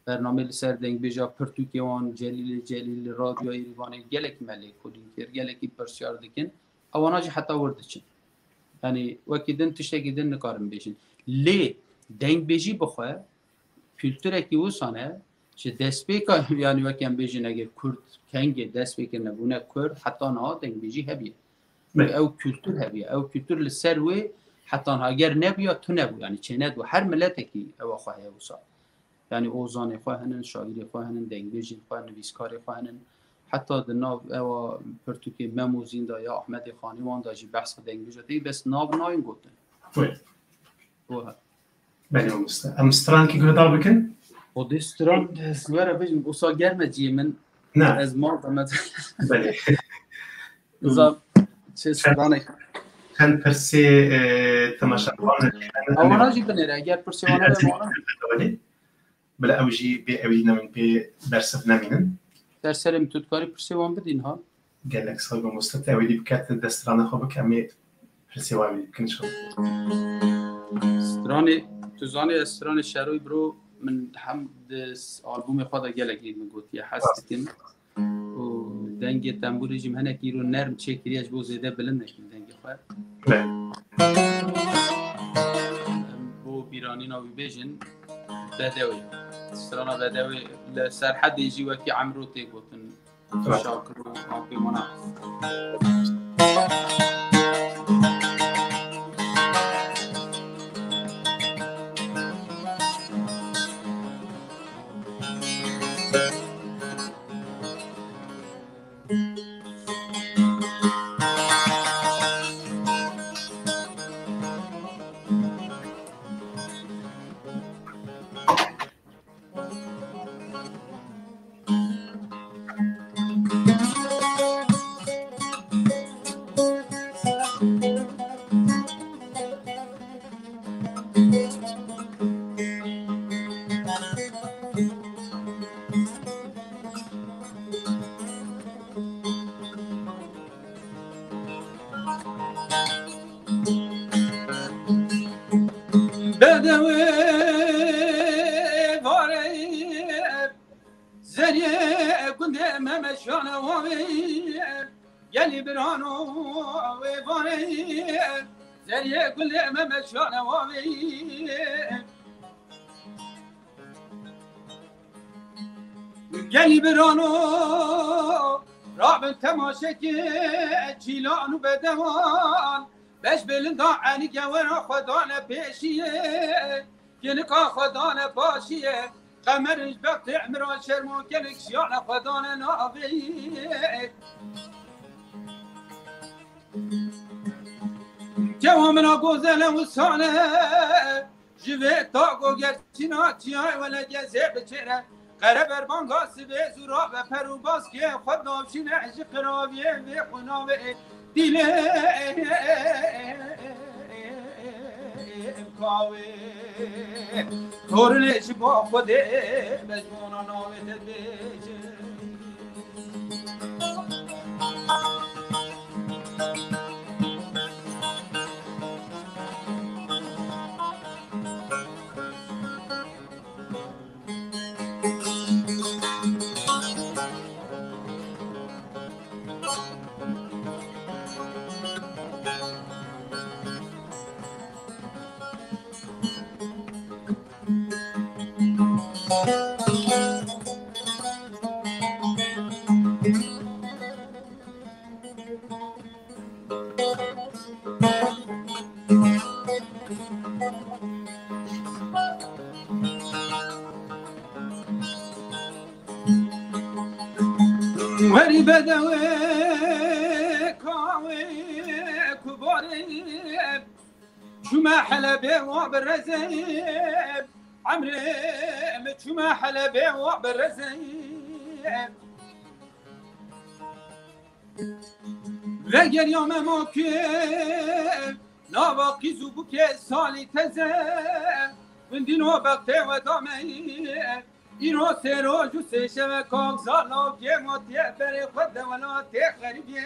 bernameyê li ser dengbêja pirtûkê wan, Celîlê Celîl, li radyoya Êrîvanê gelekî me lêkolîn kir, gelekî pirsyar dikin. Ewana jî heta wir diçin. Yanî wekî din tiştekî din nikarin bêjin. Lê dengbêjî bi xwe kulturekî wisa ne, ji destpêka, yanî wek em bêjin, eger Kurd kengê dest pê kirine bûne Kurd, heta niha dengbêjî hebiye. Belê. Ew kultur hebiye. Ew kultur li ser wê heta niha ger nebûya, tu nebû. Yanî çênedibû. Her miletekî ewa xwe heye wisa. Yanî ozanê xwe hene, şaîrê xwe hene, dengbêjên xwe, nivîskarê xwe hene. Heta di nav ewa pirtûkê Mem û Zîn de ya Ahmedê Xanî wan de jî behsa dengbêja tê, bes nav nayên gotin. Wê. Wiha. Belê mamoste. Em strankî guhdar bikin? Xwedê stran ez were bêjim, wisa germe ciyê min. Ne. Ez mal de me. Belê. Za çi stranek. Çend pirsê, e, temaşevan. Ewana jî binêre, eger pirsê wan hebe, wana. Bila ew jî bê ewî nemîn, bê bersiv nemînin. Ser serê min, tu dikarî pirsê wan bidîn ha? Gelek sağ ol mamoste, te ewî biket, deststrana xwe bike, em ê pirsê wan ewî bikin inşallah. Stranê, tu zanî ez stranê Şeroyê bro, min hem di s-, albûmê xwe de gelek jî min gotiye, hes dikim. Û dengê tembûrê jî min hinek îro nerm çêkiriye ji bo zêde bilind nekin dengê xwe. Em bo bîranîna wî bêjin Bedewê. Strana Bedewê li Serhedê jî wekî Emro tê gotin. Şakir û Apê Mona. Bedewê varê, zeriyê gundê Memeşane wavê, gelî birano wê varê, zeriyê gundê Memeşane wavê. Gelî birano rabin temaşekê çîlan û bedewan. Beş bilinda enî gewera xwe dane pêşiyê, kinika xwe dane paşiyê. Qemerin ji bextê emira şermo gelek şiyana xwe dane navê. Kewa mina gozele wisane, ji vê tago gerçîna çiyayê wele gezê biçêre. Qere berbanga sibê zûra ve per û baskê xwe davşîne ji qiraviyê vê xwe navê dîlê kawê. Torunê ji bo Xwedê mezmûna navê te dibêjin. Werî bedewê kawê kubarê, çûme Helebê wa bi rezê, emrê min çûme Helebê wa bi rezê. Vegeriya me ma ku nava qîz û bûkê salî teze, gundî no bextê we da me. Îro sê roj û sê şeve kaxza lawkê ma tê berê xwe de welatê xeribê.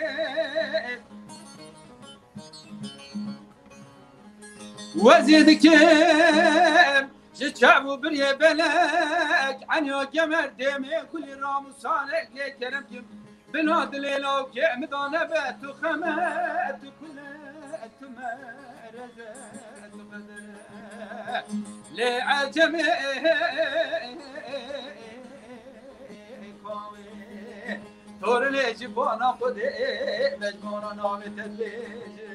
Wezê dikim ji çav û biriyê belek, enya gemer dêmê gulî ram û salek lê kerem kim. Bila dilê lawkê min da nebe tu xeme, tu kule, tu mereze, tu qedere. Lê ecemê kawê, torinê ji bona Xwedê, mecbûra navê te dibêje.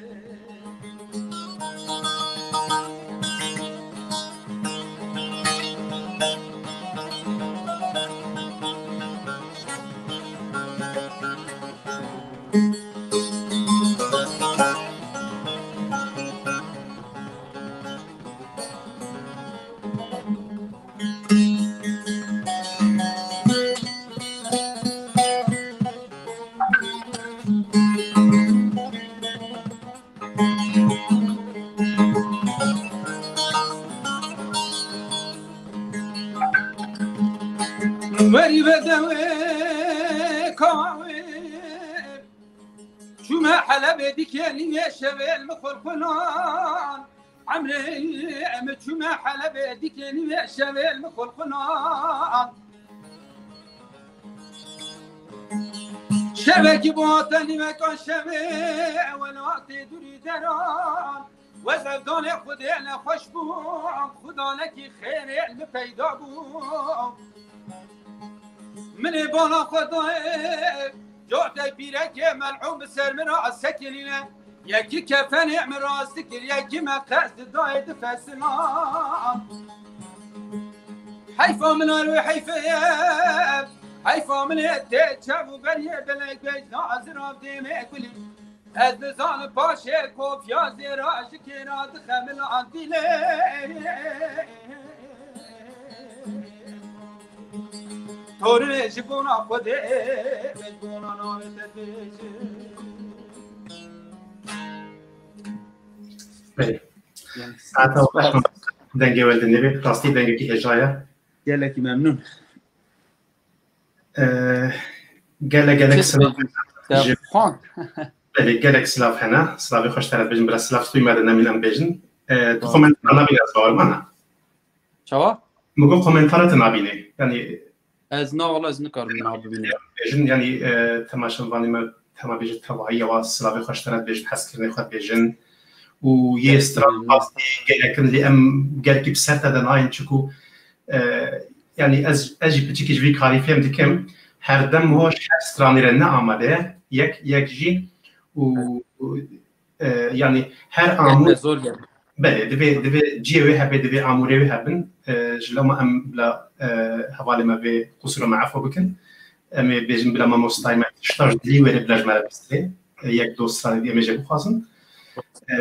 Werî bedewê kawê, çûme Helebê dikê nîvê şevê li min xulxulan. Emrê min çûme Helebê dikê nîvê şevê li min xulxulan. Şevekî bû hate nîveka şevê, welatê dûrî deran. Wezevdanê Xwedê nexweş bû, Xudanekî xêrê li min peyda bû. Min ê bala xwe dayê, cotê pîrekê mel'ûn bi ser min re sekinîne. Yekî kefenê min rastî kir, yekî me qesd dayê di fesilan. Heyfa min ar wê heyfê ye, heyfa min ê tê çav û beriyê belek bej da zirav dêmê kulî. Ez nizanim paşê kofiya zêra ji kêra dixemilan dîlê. Torê ji bona Xwedê, ji bona navê te dibêjim. Belê. Saeta xweş, dengê we li dinê be. Rastî dengekî hêja ye. Gelekî memnûn. Ee, gelek gelek silav. Belê, gelek silav hene. Silavê xweş te re dibêjin, bila silav stûyê me de nemîn em bêjin. Ee, tu komentara nabînî ez bawer mana. Çawa? Min got komentara tu nabînî. Yanî ez na wala ez nikarim niha bibînim. Bêjin, yanî, e, temaşevanê me hema bêjin tevahiya wa silavê xweş te re dibêjin, hezkirinê xwe dibêjin. Û yê stran rastî gelek in lê em gelkî bi ser te de nayên çiku, e, yanî ez, ez jî piçikî ji vî karî fêm dikim. Herdem ho ji her stranî re ne amade ye, yek, yek jî û, û, e, yanî her amûr zor geldi. Belê, divê, divê cihê wê hebe, divê amûrê wê hebin. E, ji loma em bila, e, hevalê me vê qusûra me efo bikin. Em ê bêjin bila mamostayê me tişta ji dilî were bila ji me re bistê. E, yek dost stranê dî em ê jê bixwazin. E,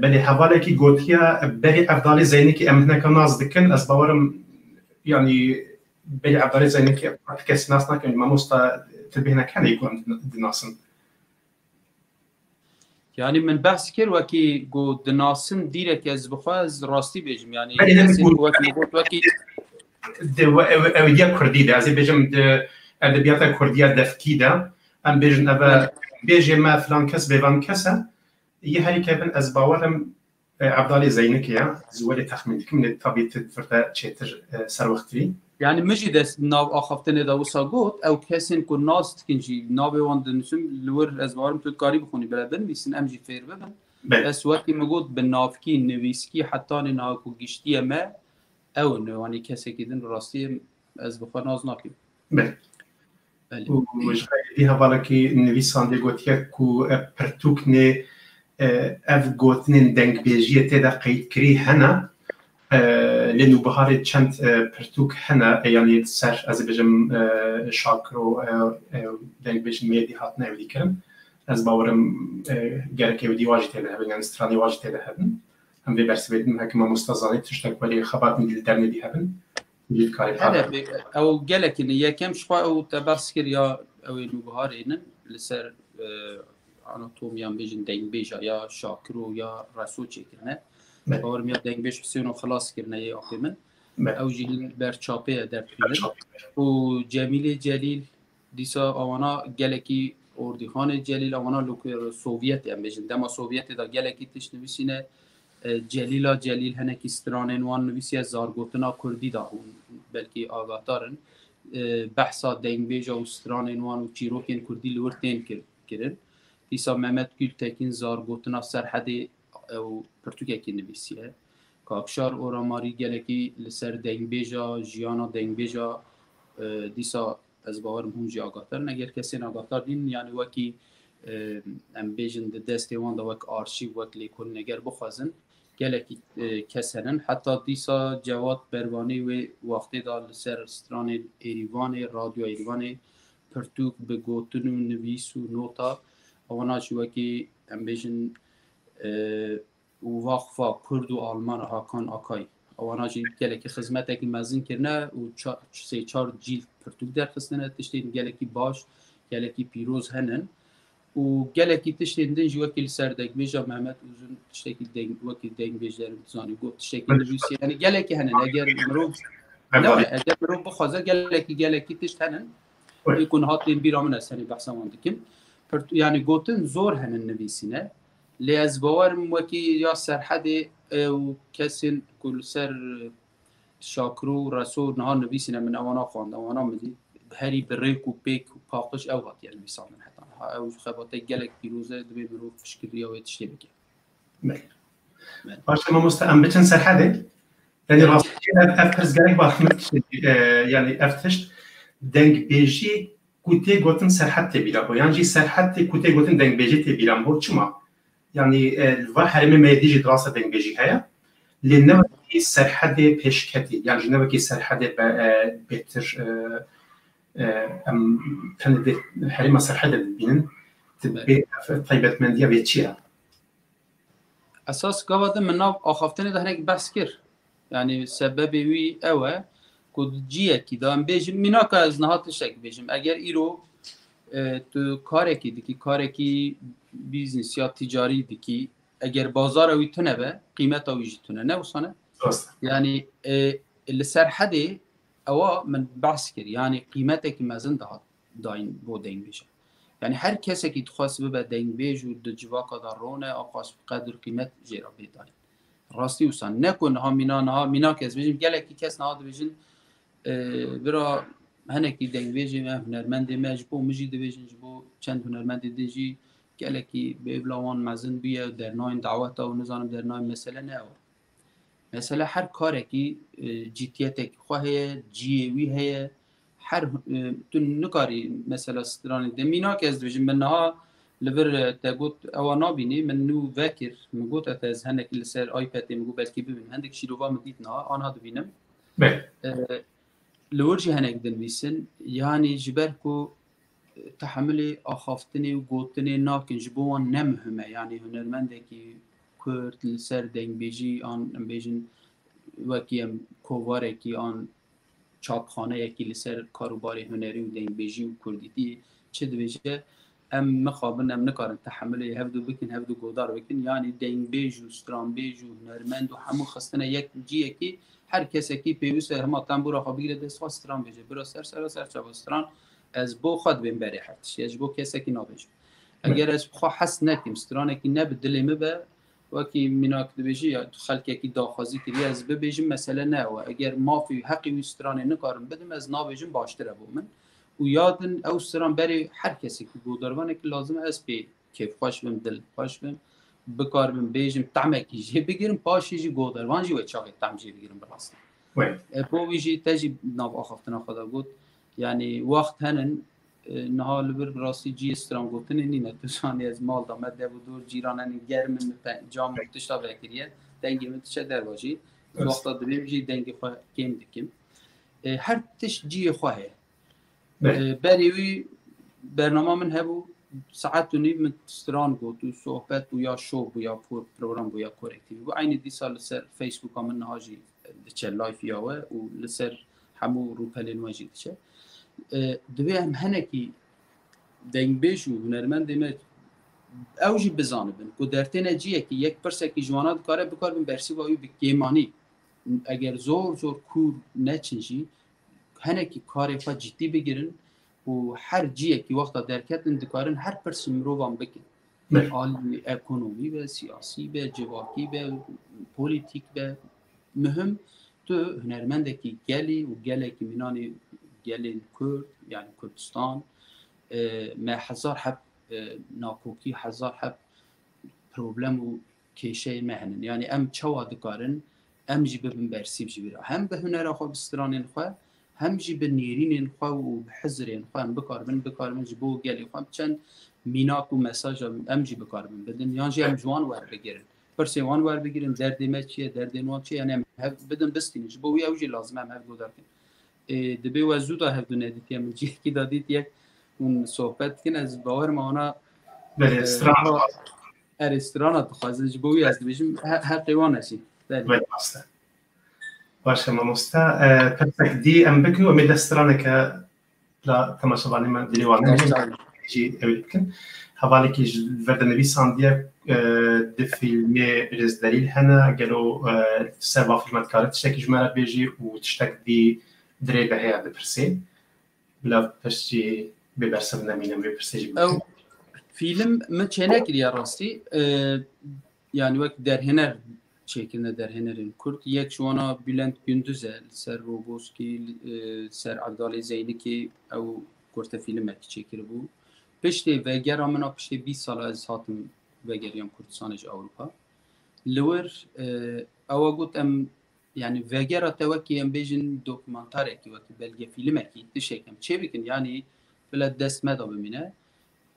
belê hevalekî gotiya berî Evdalê Zeynikê em hineka nas dikin. Ez bawerim, yanî berî Evdalê Zeynikê qet kes nas nakin. Mamosta tu bêhnek hene ku em dinasin. Yanî min behs kir wekî ku dinasin dîrek ez bi xwe ez rastî bêjim. Yanî Belê, kesên ku wekî min got wekî di we-, ew, ew ya kurdî de, ez ê bêjim di edebiyata kurdiya devkî de, em bêjin ev e Belê. bêjê me filan kes bêvan kes e, yê herî kevin ez bawerim, e, Evdalê Zeynikê ye. Ez welê texmîn dikim, lê tabî tu vir te çêtir, e, serwextirî. Yani min jî dest nav axaftinê de wisa got, ew kesên ku nas dikin jî navê wan dinûsim, li wir ez bawerim tu dikarî bixwînî, bila binivîsin, em jî fêr bibin. Belê. Bes wekî min got, bi navkî, nivîskî, hetanî niha ku giştiye me, ew in, wanî kesekî din rastiyê ez bi xwe nas nakim. Belê. Û ji xwe êdî hevalekî nivîsandê gotiye ku ev pirtûk nê ev gotinên dengbêjiyê tê de qeydkirî hene. Lê nûbiharê çend pirtûk hene, yanî ser, ez ê bêjim, şakiro, dengbêjin me êdî hatine ewdî kirin. Ez bawerim gerek ewdî wa jî tê de hebin, yanî stranê wa jî tê de hebin. Em vê bersivê din, heke mamosta zanî tiştek werê xebatên dî li dernê dî hebin. Dî dikarê Hene, ew gelekî ne. Yekem ji xwe ew te behs kir ya ew ê nûbiharê nin li ser anatomiyan bêjin dengbêja ya Şakiro ya Reso çêkirine. Bawerim ya dengbêj Huseyno xilas kirine yê apê min. Ew jî hin ber çapê ye derdikevin. Û Cemîlê Celîl dîsa awana gelekî Ordîxanê Celîl awana Sovyetê em bêjin. Dema Sovyetê de gelekî tişt nivîsîne. Celîla Celîl henekî stranên wan nivîsiye zargotina kurdî de hûn belkî agahdar in. Behsa dengbêja û stranên wan û çîrokên kurdî li wir tên kirin. Dîsa Mehmet Gültekin zargotina Serhedê ew pirtûkekî nivîsiye. Kakşar Oramarî gelekî li ser dengbêja, jiyana dengbêja, dîsa ez bawerim hûn jî agahdar in. Eger kesên agahdar nîn, yanî wekî em bêjin di destê wan de wek arşîv, wek lêkolîn eger bixwazin, gelekî kes henin. Heta dîsa Cewad Bervanî wê wextê de li ser stranên Êrîvanê, Radyoya Êrîvanê pirtûk bi gotin û nivîs û nota, ewana jî wekî em bêjin û Waqfa Kurd û Alman Hakan Akay. Ewana jî gelekî xizmetekî mezin kirine û sê çar cîld pirtûk derxistine, tiştên gelekî baş, gelekî pîroz henin. Û gelekî tiştên din jî wekî li ser dengbêja Mehmet Uzun tiştekî deng, wekî dengbêj derin dizanî got tiştekî nivîsî. Yanî gelekî henin. Eger mirov ne, eger mirov bixwaze gelekî, gelekî tişt henin. Ê ku niha tên bîra min, ez tenê behsa wan dikim. Yanî gotin zor henin nivîsîne. Lê ez bawerim wekî ya Serhedê ew kesên ku li ser Şakiro û Reso niha nivîsîne, min ewana xwend, ewana min dît, herî bi rêk û pêk û paqij ew hatiye nivîsandin heta niha. Ew xebate gelek pîroz e, divê mirov piştgiriya wê tiştê bike. Belê. Belê. Baş e mamoste, em biçin Serhedê. Yanî rastî ev, ev pirs gerek ba min tiştê, e, yanî ev tişt dengbêjî ku tê gotin Serhed tê bîra bo, yan jî Serhed tê ku tê gotin dengbêjî tê bîra bo. Çima? Yanî, e, li va herêmê me yê dî jî di rasta dengbêjî heye. Lê ne wekî Serhedê pêşketî, yan jî ne wekî Serhedê be, e, bêtir, e, e, em tenê di herêma Serhedê dibînin. Ti bê ev taybetmendiya vê çi ye? Esas gava de min nav axaftinê de hinek behs kir. Yanî sebebê wî ew e ku di ciyekî de em bêjin, mînaka ez niha tiştek bêjim. Eger îro, e, tu karekî dikî, karekî bîznis ya ticarî dikî, eger bazara wî tune be, qîmeta wî jî tune. Ne wisa ne? Rast. Yanî, e, li Serhedê ewa min behs kir. Yanî qîmetekî mezin dihat dayîn bo dengbêjan. Yanî her kesekî dixwest bibe dengbêj û di civaka de rone, axwast qedir qîmet jê re bê dayîn. Rastî wisa ne ku niha mîna, niha mînak ez bêjim, gelekî kes niha dibêjin, e, bira hinekî dengbêjê me, hunermendê me, ji bo min jî dibêjin, ji bo çend hunermendê din jî gelekî bi êvla wan mezin bûye, dernayên daweta û nizanim dernayên mesele ne ew e. Mesela her karekî, e, cîtiyetekî xwe heye, ciyê wî heye. Her, e, tu nikarî mesela stranê de mînak ez dibêjim, min niha li vir, e, te got ewa nabînî, min nû vekir, min got ez henekî li ser iPadê min got belkî bibînim. Hindik şîrova min dît niha, anha dibînim. Belê. E, li wir jî henek dinivîsin. Yanî ji ber ku, e, tehemilê axaftinê û gotinê nakin, ji bo wan ne muhim e. Yanî hunermendekî Kurd li ser dengbêjî an, em bêjin, wekî em kovarekî an çapxaneyekî li ser karûbarê hunerî û dengbêjî û kurdîtî çi dibêje, em mixabin, em nikarin tehemilê hevdu bikin, hevdu godar bikin. Yanî dengbêj û stranbêj û hunermend û hemû xistine yek ciyekî, her kesekî pêwîst e hema tembûra xwe bigire dest xwe stran bêje. Bira ser sera ser çava stran, ez bo xwe dibêm berê her tiştî. Ez ji bo kesekî nabêjim. Eger ez bi xwe hes nekim, stranekî ne bi dilê min be, wekî mînak dibêjî, ya xelkekî daxwazî kiriye, ez bibêjim, mesele ne ew e. Eger mafê wî, heqê wî stranê nikarim bidim, ez nabêjim, baştir e bo min. Û ya din ew stran berê her kesekî godarvanekî lazim e, ez pê kêfxweş bim, dilxweş bim, bikaribim bêjim, temekî jê bigirim, paşê jî godarvan jî wê çaxê tem jê bigirim bi rastî. E, bo wî jî te jî nav axaftina xwe de got. Yanî wext henin, e, niha li vir bi rastî cihê stran gotinê nîne. Tu zanî ez mal de me dev û dor cîran henin germ in, min pe-, cam û tişta vekiriye. Dengê min diçe derva jî. Wexta dibêm jî dengê xwe kêm dikim. E, her tişt cihê xwe heye. E, berê wî bernama min hebû, saet û nîv min stran got û sohbet bû ya şov bû ya por-, program bû ya korektîvî bû. Eynî dîsa li ser Facebooka min niha jî diçe live ya we û li ser hemû rûpelên we jî diçe. E, divê em henekî dengbêj û hunermendê me ew jî bizanibin ku dertêne ciyekî yek pirsekî ji wana dikare bikaribin bersîva wî bi kêmanî. Eger zor zor kûr neçin jî, henekî karê xwe cidî bigirin û her ciyekî wexta derketin dikarin her pirsî mirovan bikin. Alî ekonomî be, siyasî be, civakî be, polîtîk be. Muhim tu hunermendekî gelî û gelekî mînanê gelên Kurd, yani Kurdistan, e, me hezar heb, e, nakokî, hezar heb problem û kêşeyê me henin. Yani em çawa dikarin, em jî bibin bersîv ji vî re. Hem bi hunera xwe, bi stranên xwe, hem jî bi nêrînên xwe û bi hizirên xwe em bikaribin, bikaribin ji bo gelê xwe çend mînak û mesaja em jî bikaribin bidin. Yan jî em ji wan werbigirin. Pirsê wan werbigirin, derdê me çi ye, derdên wan çi ye, yani em hev bidin bistînin. Ji bo wî ew jî lazim e em hev guhdar kin. Ê, dibê we zû da hevdu nedîtiye, min cihekî da dît yek hûn sohbet dikin, ez bawer me wana, Belê, e, strana. Erê, strana dixwazin, ji bo wî ez dibêjim, he-, heqê wan e jî. Belê. Belê, rast e. Baş e, mamoste. E, pirsek dî em bikin û em ê dest straneke la temaşevanê me dilê wan Baş e. Jî ew bikin. Hevalekî ji ver de nivîsandiye, e, di fîlmê Rêzderîl hene, gelo, e, ser va fîlme dikare tiştekî ji me re bêjî û tiştek dî dirê de heye dipirsê. Bila pirs jî bê bersiv nemîne, vê pirsê jî bikin. Ew fîlm min çênekiriye rastî. E, yani wek derhêner çêkirine, derhênerên Kurd. Yek ji wana Bülent Gündüz e, li ser Roboskî, li, e, ser Evdalê Zeynikî ew kurte fîlmek çêkiribû. Piştê vegera min a, piştê bîst sala ez hatim vegeriyam Kurdistanê ji Ewropa. Li wir, e, ewa got em, yani vegera te wekî em bêjin dokumantarekî, wekî belgefîlmekî, tiştek em çê bikin, yani bila dest me de bimîne.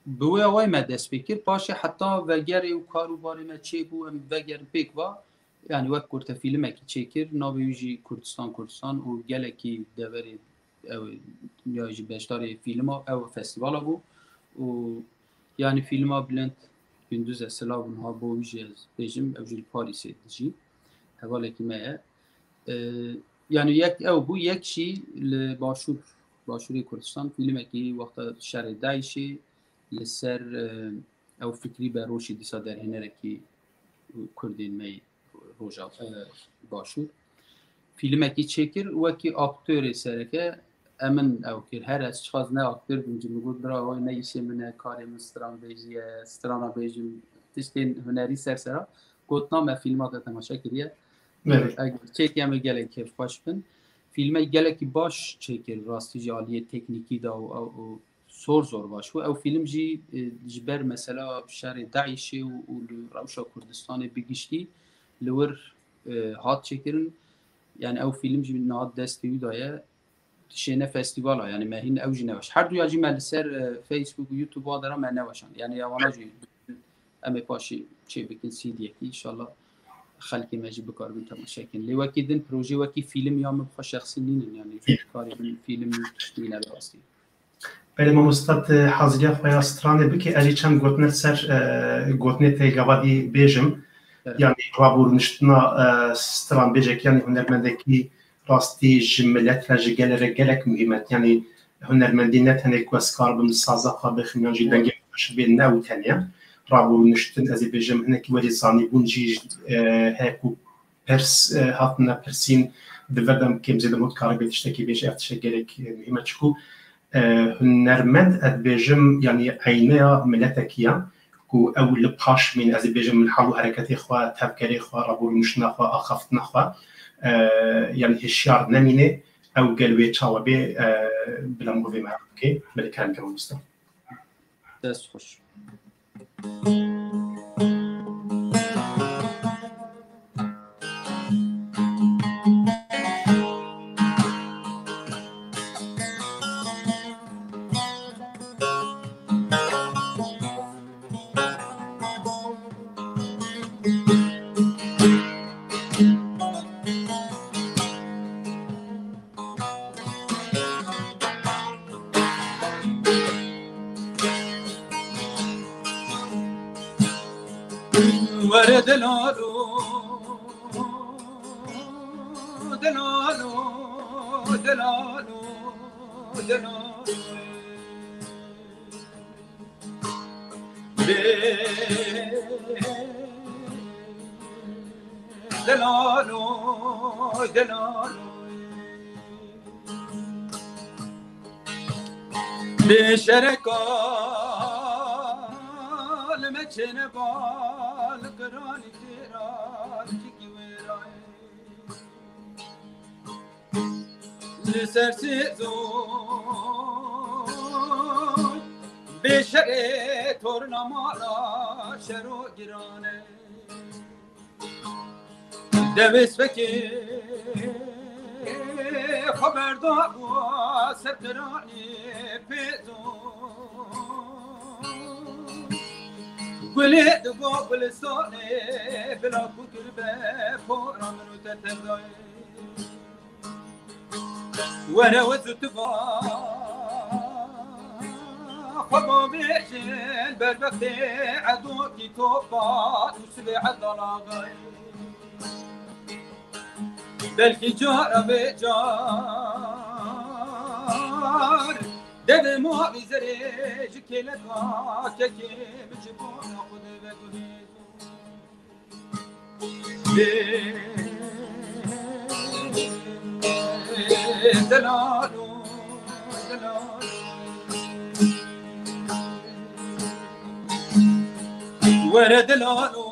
Bi wê awayî me dest pê kir. Paşê heta vegerê û kar û barê me çêbû, em vegerin pêk va. Yani wek kurte fîlmekî çêkir, navê wî jî Kurdistan Kurdistan û gelekî deverê ew ya jî beşdarê fîlma ew festîvala bû. Û yani fîlma Bülent Gündüz e, silav niha bo wî jî ez bêjim, ew jî li Parîsê dijî. Hevalekî me ye. E, yani yek ew bû, yek jî li Başûr, Başûrê Kurdistan fîlmekî wexta şerê DAIŞê li ser, e, ew Fikrî Beroşî dîsa derhênerekî Kurdên me yê roja, e, Başûr. Fîlmekî çêkir, wekî aktorê sereke em min ew kir. Her ez çiqas ne aktor bûm, ji min got, bira, ew ne îşê min e, karê min stran bêjî ye, strana bêjim, tiştên hunerî ser sera. Got, na me fîlma te temaşe kiriye. Belê. Eger çêkî em ê gelek kêfxweş bin. Fîlmek gelekî baş çêkir, rastî jî aliyê teknîkî de û, û, û zor zor baş bû. Ew fîlm jî, e, ji ber mesela şerê DAIŞê û, û li rewşa Kurdistanê bi giştî li wir, e, hat çêkirin. Yani ew fîlm jî niha destê wî de ye. Dişêne festîvala, yani me hîn ew jî neweş. Her duya jî me li ser, e, Facebook û YouTube wa dera me neweşand. Yani ya wana jî em ê paşî çê bikin C D'yekî, înşallah xelkê me jî bikaribin temaşe kin. Lê wekî din projê wekî fîlm ya min xwe şexsî nînin, yani karê min fîlm nîne bi rastî. Belê mamosta, tu haziriya xwe ya stranê bike, ez jî çend gotin li ser, e, gotinê te gavadî bêjim. Evet. Yani rabûrûniştina, e, stranbêjekî, yani hunermendekî rastî ji milet re, ji gelê re gelek muhîm e. Yani hunermendî ne tenê ku ez karibim saza xwe bixim yan jî dengê xwe şibê, ne ew tenê ye. Rabûrûniştin, ez ê bêjim, hinekî werî zanîbûn jî, e, heye ku pirs, e, hatine pirsîn, di vir de em kêm zêde mot karibê tiştekî bêje, ev tiştek gelek, e, muhîm e, çiku, e, hunermend, ez dibêjim, yanî eyneya miletekî ye, ku ew li paş mîn, ez ê bêjim, li hal û hereketê xwe, tevgerê xwe, rabûrûniştina xwe, axaftina xwe, e, yanî hişyar nemîne, ew gel wê çawa bê, e, bila min bo vê me bike, belê kerem ke mamoste. Dest xweş. Were delalo, delalo, delalo, delalo. Delalo, delalo. Bê şereka li me çêne bal, kiranî têra li cikî wêra ye. Li ser sêzo bê şerê torna mala şero giran e. Dewês vekê xwe berda bû ser kiranê pêzo. Gulê digo gulistanê bila ku kiribe pora min û te tevdayê. Were we zû tu va xwe bavêjin ber vextê edokî topa û sibê edalaxê. Belkî cara vê car devê mavî zerê ji kêleka kekê min ji bona xwe deve guhêzo. Delalo, delalo. Were delalo,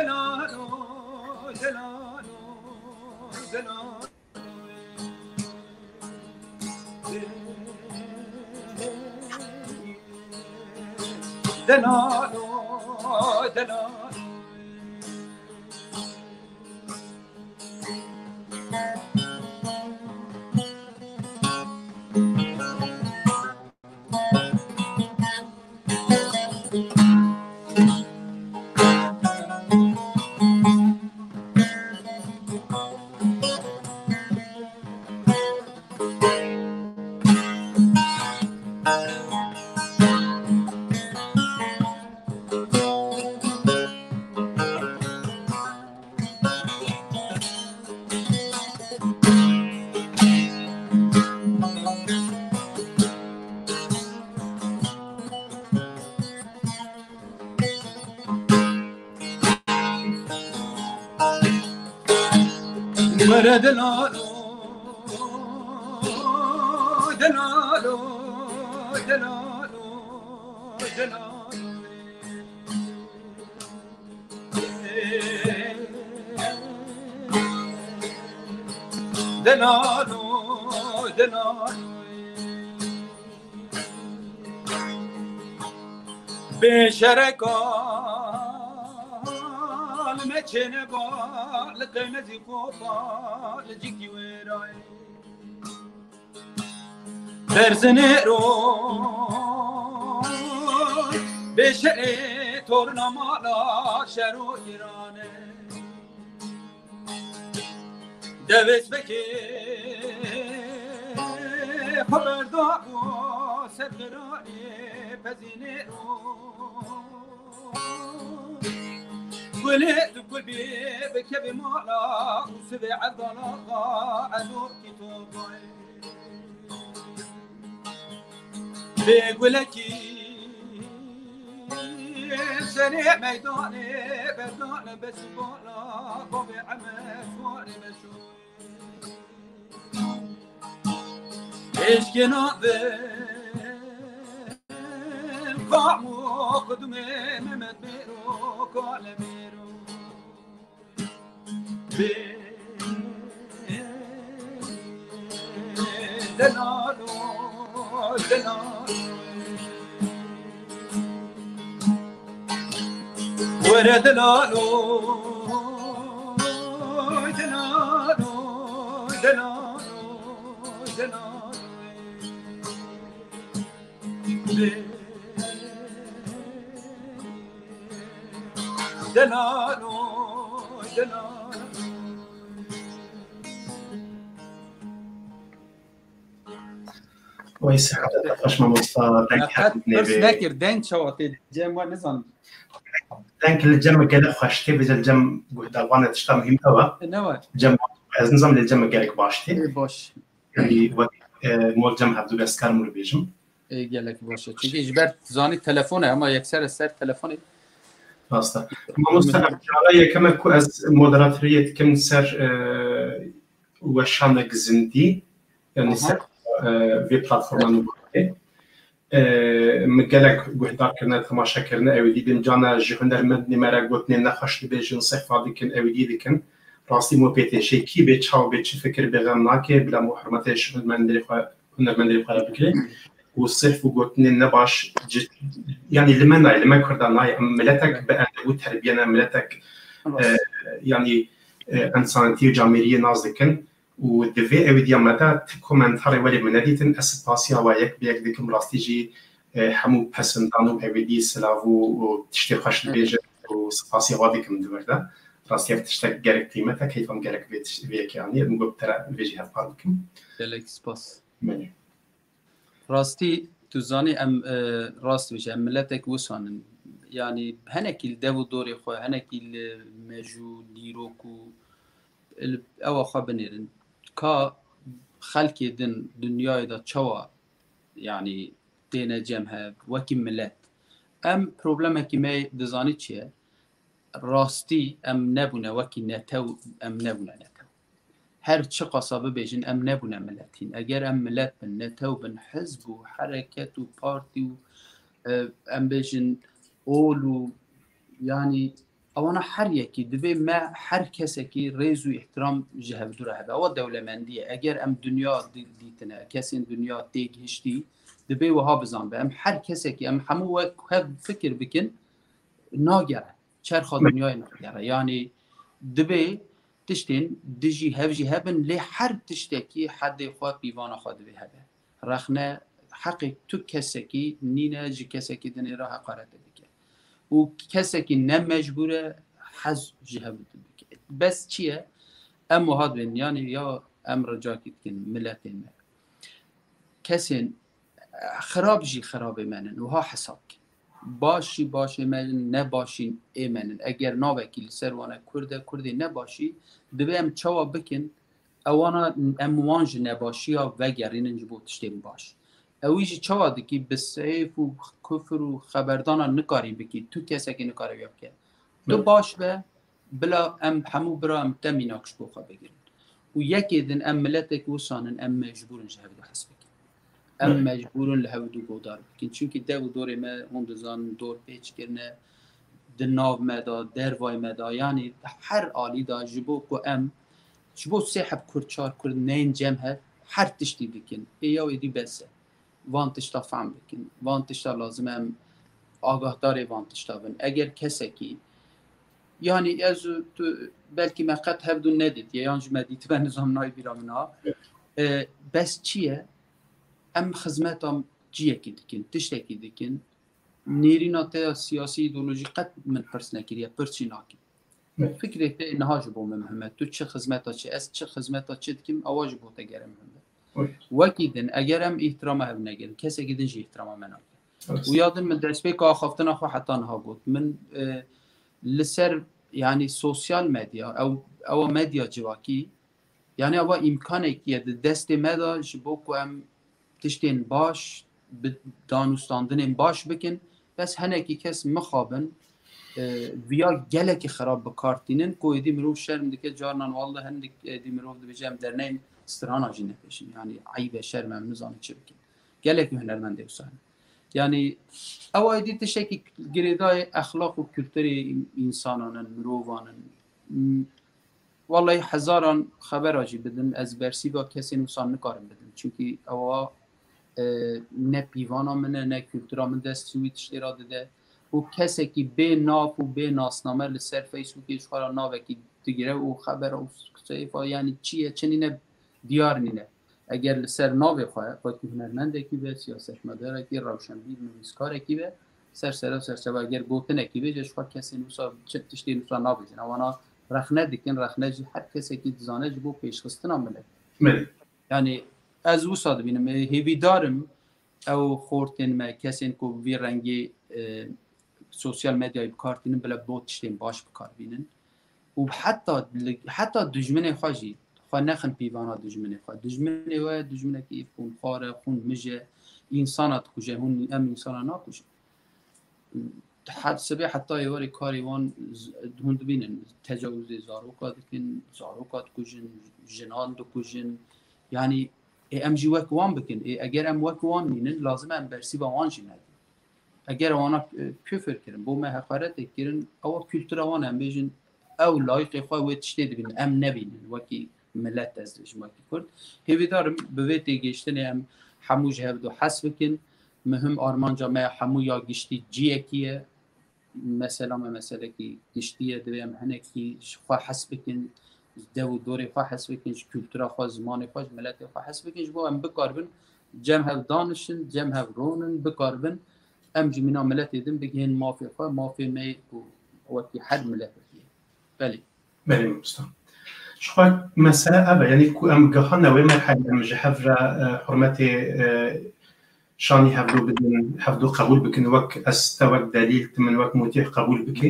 delalo, delalo, delalo. Delalo, delalo. Were delalo, delalo, delalo, delalo. Delalo, delalo. Bê şereka li me çêne ba, li qeymezî xopa, li cikî wêrayê. Berzinêro bê şerê torna mala şero girane. Devês vekê xwe berda û ser kiranê pezînê û gulê tu gul bê bikevê mala û sivê evdala xwe ezo kî to bay. Bê gulekî serê meydanê berdane besîbala bavê Emed warê meşûr. Eşkê navê Famo xudumê Mehmet Mêro, Kale Mêro. Bê delalo, delalo. Were delalo, delalo, delalo, delalo. Delalo, delalo. Wey sehete xweş mamosta, deng Qet pirs nekir, deng çawa tê cem we nizanim. Deng li cem gelek xweş tê, vêca li cem guhdarvanê tişta muhîm ne we. E, ne we. Cem, ez nizam lê cem gelek baş tê. Ê, baş. Yanî wek, e, mol cem hevdu beskar min bêjim. Ê, gelek baş e. Çünkü ji ber zanî telefon e, ama yekser ser telefonê. Rast e. Mamosta, em cara yekeme ku ez moderatoriyê dikim ser, e, weşanek zindî, yanî ser, e, vê platforma nû. E, min gelek guhdar kirine, temaşe kirine, ew dî din cana ji hunermendinê me re gotinên nexweş dibêjin, sehfa dikin, ew dî dikin. Rastî mo pê tê şê kî bê çaw bê çi fikir bê xem nake, bila mo hurmetê ji hunermendê xwe, hunermendê xwe re bikirê. Û sehf û gotinên nebaş, ci-, yanî li me nayê, li me Kurda nayê. Em miletek bi edeb û terbiye ne, miletek, e, yanî, e, ensanetî û camêriyê nas dikin. Û di vê ewîdiya me de ti komentarê welê min nedîtin, ez spasiya we yek bi yek dikim, rastî jî, e, hemû pesindan û ewîdî silav û, û tiştê xweş dibêjin û spasiya we dikim di vir de. Rastî ev tiştek gerek qîmet e, keyfa min gerek vê tiş-, vê yekê anî, ez min got bi te re vê jî hevpar dikim. Gelek spas. Belê. Rastî, tu zanî em, e, rast bêje, em miletek wisan in. Yanî henekî li dev û dorê xwe, henekî li mejû, dîrok û li ewa xwe binêrin. Ka xelkê din dinyayê de çawa, yanî têne cem hev, wekî milet. Em problemekî me dizanî çi ye? Rastî em nebûne wekî netew, em nebûne netew. Her çiqasa bibêjin, em nebûne miletîn. Eger em milet bin, netew bin, hizb û hereket û partî û, e, em bêjin ol û, yanî, ewana her yekî, divê me her kesekî rêz û îhtiram ji hevdu re hebe. Ewa dewlemendî ye. Eger em dinya di-, dîtine, kesên dinya têgihiştî, divê wiha bizanbe. Em her kesekî, em hemû wek hev fikir bikin, nagere. Çerxa dinyayê nagere. Yanî divê tiştên dijî hev jî hebin, lê her tiştekî hedê xwe, pîvana xwe divê hebe. Rexne heqê tu kesekî nîne ji kesekî dinê re heqarete dike. Û kesekî ne mecbûr e hez ji hev dike. Bes çi ye? Em wiha dibên, yanî ya em ricakî dikin miletê me. Kesên, e, xirab jî xirabê me nin, wiha hesab kin. Baş jî başê me nin, ne baş jî ê me nin. Eger navekî li ser wan e Kurd e, Kurdê ne baş jî, divê em çawa bikin, ewana em wan ji nebaşiya vegerînin ji bo tiştên baş. Ewî jî çawa dikî, bi seyf û kufir û xeberdana nikarî bikî, tu kesekî nikare wiya bike. Tu baş be, bila em hemû bira em te mînak ji bo xwe bigirin. Û yekê din em miletek wisan in, em mecbûr in ji hev de hez bikin. Em mecbûr in li hev du godar bikin. Çimkî dev û dorê me hûn dizanin dor pêç kirine, di nav me de, dervay me de, yanî her alî de ji bo ku em ji bo sê heb Kurd, çar Kurd neyên cem hev, her tiştî dikin. Ê ya êdî bes e. Van tişta fehm bikin. Van tişta lazim e em agahdarê van tişta bin. Eger kesekî, yanî ez û tu belkî me qet hevdû nedîtiye, yan jî me dîtibe, nizam nayê bîra min ha. E, bes çi ye? Em xizmeta ciyekî dikin, tiştekî dikin. Nêrîna te ya siyasî, îdeolojî qet min pirs nekiriye, pirs jî nakim. Fikrê te niha ji bo min muhim e. Tu çi xizmeta çi, ez çi xizmeta çi dikim, ewa ji bo te gere muhim e. Wekî din, eger em îhtirama hev negirin, kesekî din jî îhtirama me nake. Û ya din min destpêka axaftina xwe heta niha got. Min, e, li ser, yanî sosyal medya, ew, ewa medya civakî, yanî ewa îmkanekî ye di destê me de ji bo ku em tiştên baş, bi danûstandinên baş bikin. Bes henekî kes mixabin, e, viya gelekî xirab bi kar tînin, ku êdî mirov şerm dike, carnan walla hindik êdî mirov dibêje em derneyên strana jî nekişin. Yanî eyb e, şerm e, em nizanin çi bikin. Gelekî hunermendê wisa hene. Yanî ew êdî tiştekî girêdayê exlaq û kulturê însanan in, mirovan in. Wallahî hezaran xebera jî bidin, ez bersîva kesên wisa nikarim bidim. Çimkî ewa, e, ne pîvana min e, ne kultura min dest ji wî tiştê re dide. Û kesekî bê nav û bê nasname li ser Facebookê ji xwe re navekî digire û xebera û seyfa, yanî çi ye, çi nîne, diyar nîne. Eger li ser navê xwe, wekî hunermendekî be, siyasetmedarekî, rewşenbîr, nivîskarekî be, ser sera serçeva, eger gotinekî bêje, ji xwe kesên wisa çi tiştên wisa nabêjin. Ewana rexne dikin, rexne jî her kesekî dizane ji bo pêşxistina milet. Belê. Yanî Ez wisa dibînim, e, hêvîdar im ew xortên me, kesên ku vî rengî, e, sosyal medyayê bi kar tînin, bila bo tiştên baş bi kar bînin. Û heta li, heta dijminê xwe jî, xwe nexin pîvana dijminê xwe. Dijminê we, dijminekî xûnxwar e, xûn mij e, însana dikuje, hûn em însana nakujin. Her sibê heta êwarê karê wan z-, hûn dibînin, tecawizê zaroka dikin, zaroka dikujin, jinan dikujin. Yanî, ê, em jî wek wan bikin. Ê, eger em wek wan nînin, lazim e em bersîva wan jî nedin. Eger wana, e, küfür kirin, bo me heqaretek kirin, ewa kultura wan em bêjin, ew layîqê xwe wê tiştê dibînin, em nebînin wekî milet, ez dibêjim wekî Kurd. Hêvîdar im bi vê têgihiştinê em hemû ji hev du hez bikin. Muhim armanca me hemû ya giştî ciyekî ye. Mesela me meselekî giştî ye, divê em hinekî ji xwe hes bikin, ji dev û dorê xwe hes bikin, ji kultura xwe, zimanê xwe, ji miletê xwe hes bikin, ji bo em bikaribin cem hev danişin, cem hev ronin, bikaribin em ji mîna miletê din bigihên mafê xwe, mafê me ku wekî her miletekî ye. Belê. Belê, mamosta. Ji xwe mesele ev e, yanî ku em gihane wê merhelê, em ji hev re, e, hurmetê, e, şanî hevdû bidin, hevdû qebûl bikin, wek ez te wek delîl, tu min wek mutîh qebûl bikî.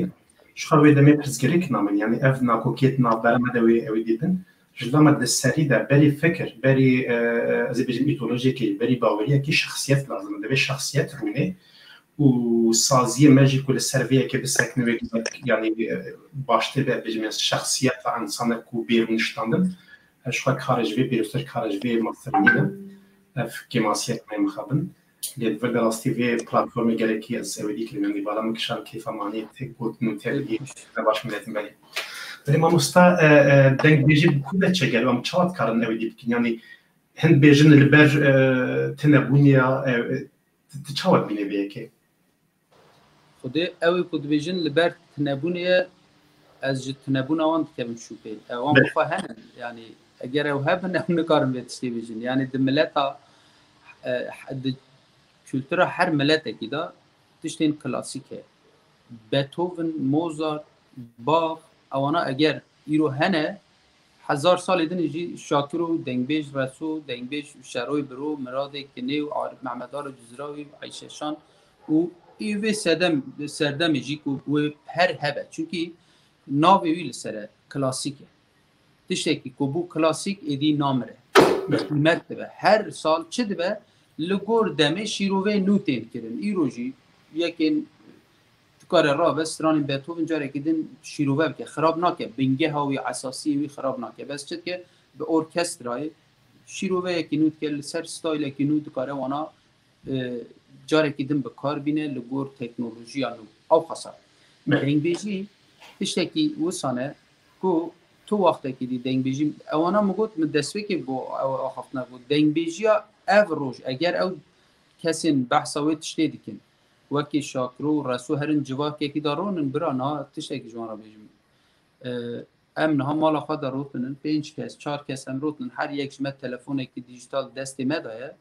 Ji xwe wê demê pirsgirêk namin, yanî ev nakokiyê di navbera me de wê, ew ê dîtin. Ji lama di serî de berî fikir, berî, e, ez ê bêjim îdeolojiyekê, berî baweriyekî şexsiyet lazim e. Divê şexsiyet rûnê û saziyê me jî ku li ser vê yekê bisekine wê gelek, yanî, e, baştir be, bêjim, şexsiyeta însanek ku bê rûniştandin. Ez ji xwe kare ji vê pêwîstir, kare ji vê mastir nîne. Ev kêmasiyek me mixabin. Lê di vir de rastî vê platformê gelekî ez ewêdî kirim, yanî bala min kişand, keyfa manî tê gotin û tê bigî ne baş miletin belê. Belê mamosta, e, e, dengbêjî bi ku ve çêgel, em çawa dikarin ewêdî bikin? Yanî hin dibêjin li ber, e, tinebûnê ya, e, e, tu, tu çawa dibînî vê yekê? Xwedê ew ê ku dibêjin li ber tinebûnê ye, ez ji tinebûna wan dikevim şûpê. E, wan bi xwe hene. Yanî eger ew hebin, ew nikarin vê tiştê bêjin. Yanî di mileta, e, di kultura her miletekî de tiştên klasîk heye. Beethoven, Mozart, Bach, ewana eger îro hene, hezar salê din jî Şakiro, dengbêj Reso, dengbêj Şeroy Biro, Miradê Kinê û Arif Mehmed Aro Cizrawî û Eyşe Şan û ê vê sedem, serdemê jî ku wê her hebe. Çunkî navê wî li ser e, klasîk e. Tiştekî ku bû klasîk êdî namire. Bi qîmet dibe. Her sal çi dibe? Li gor demê şîroveyê nû tên kirin. Îro jî yekên dikare rabe stranên Beethoven carekî din şîrove bike. Xirab nake. Bingeha wî, esasiyê wî xirab nake. Bes çi dike? Bi orkestrayê şîroveyekî nû dike, li ser staylekî nû dikare wana, e, carekî din bi kar bîne li gor teknolojiya nû. Ew xasa. Dengbêjî tiştekî wisa ne ku tu wextekî dî dengbêjî, ewana min got, min destpêkê bo ew axaftina got. Dengbêjiya ev roj, eger ew kesên behsa wê tiştê dikin, wekî Şakiro û Reso herin civakekî de ronin, bira, niha tiştekî ji wan re bêjim. E, em niha mala xwe de rotinin, pênc kes, çar kes em rotinin, her yek ji me telefonekî dijîtal destê me de ye,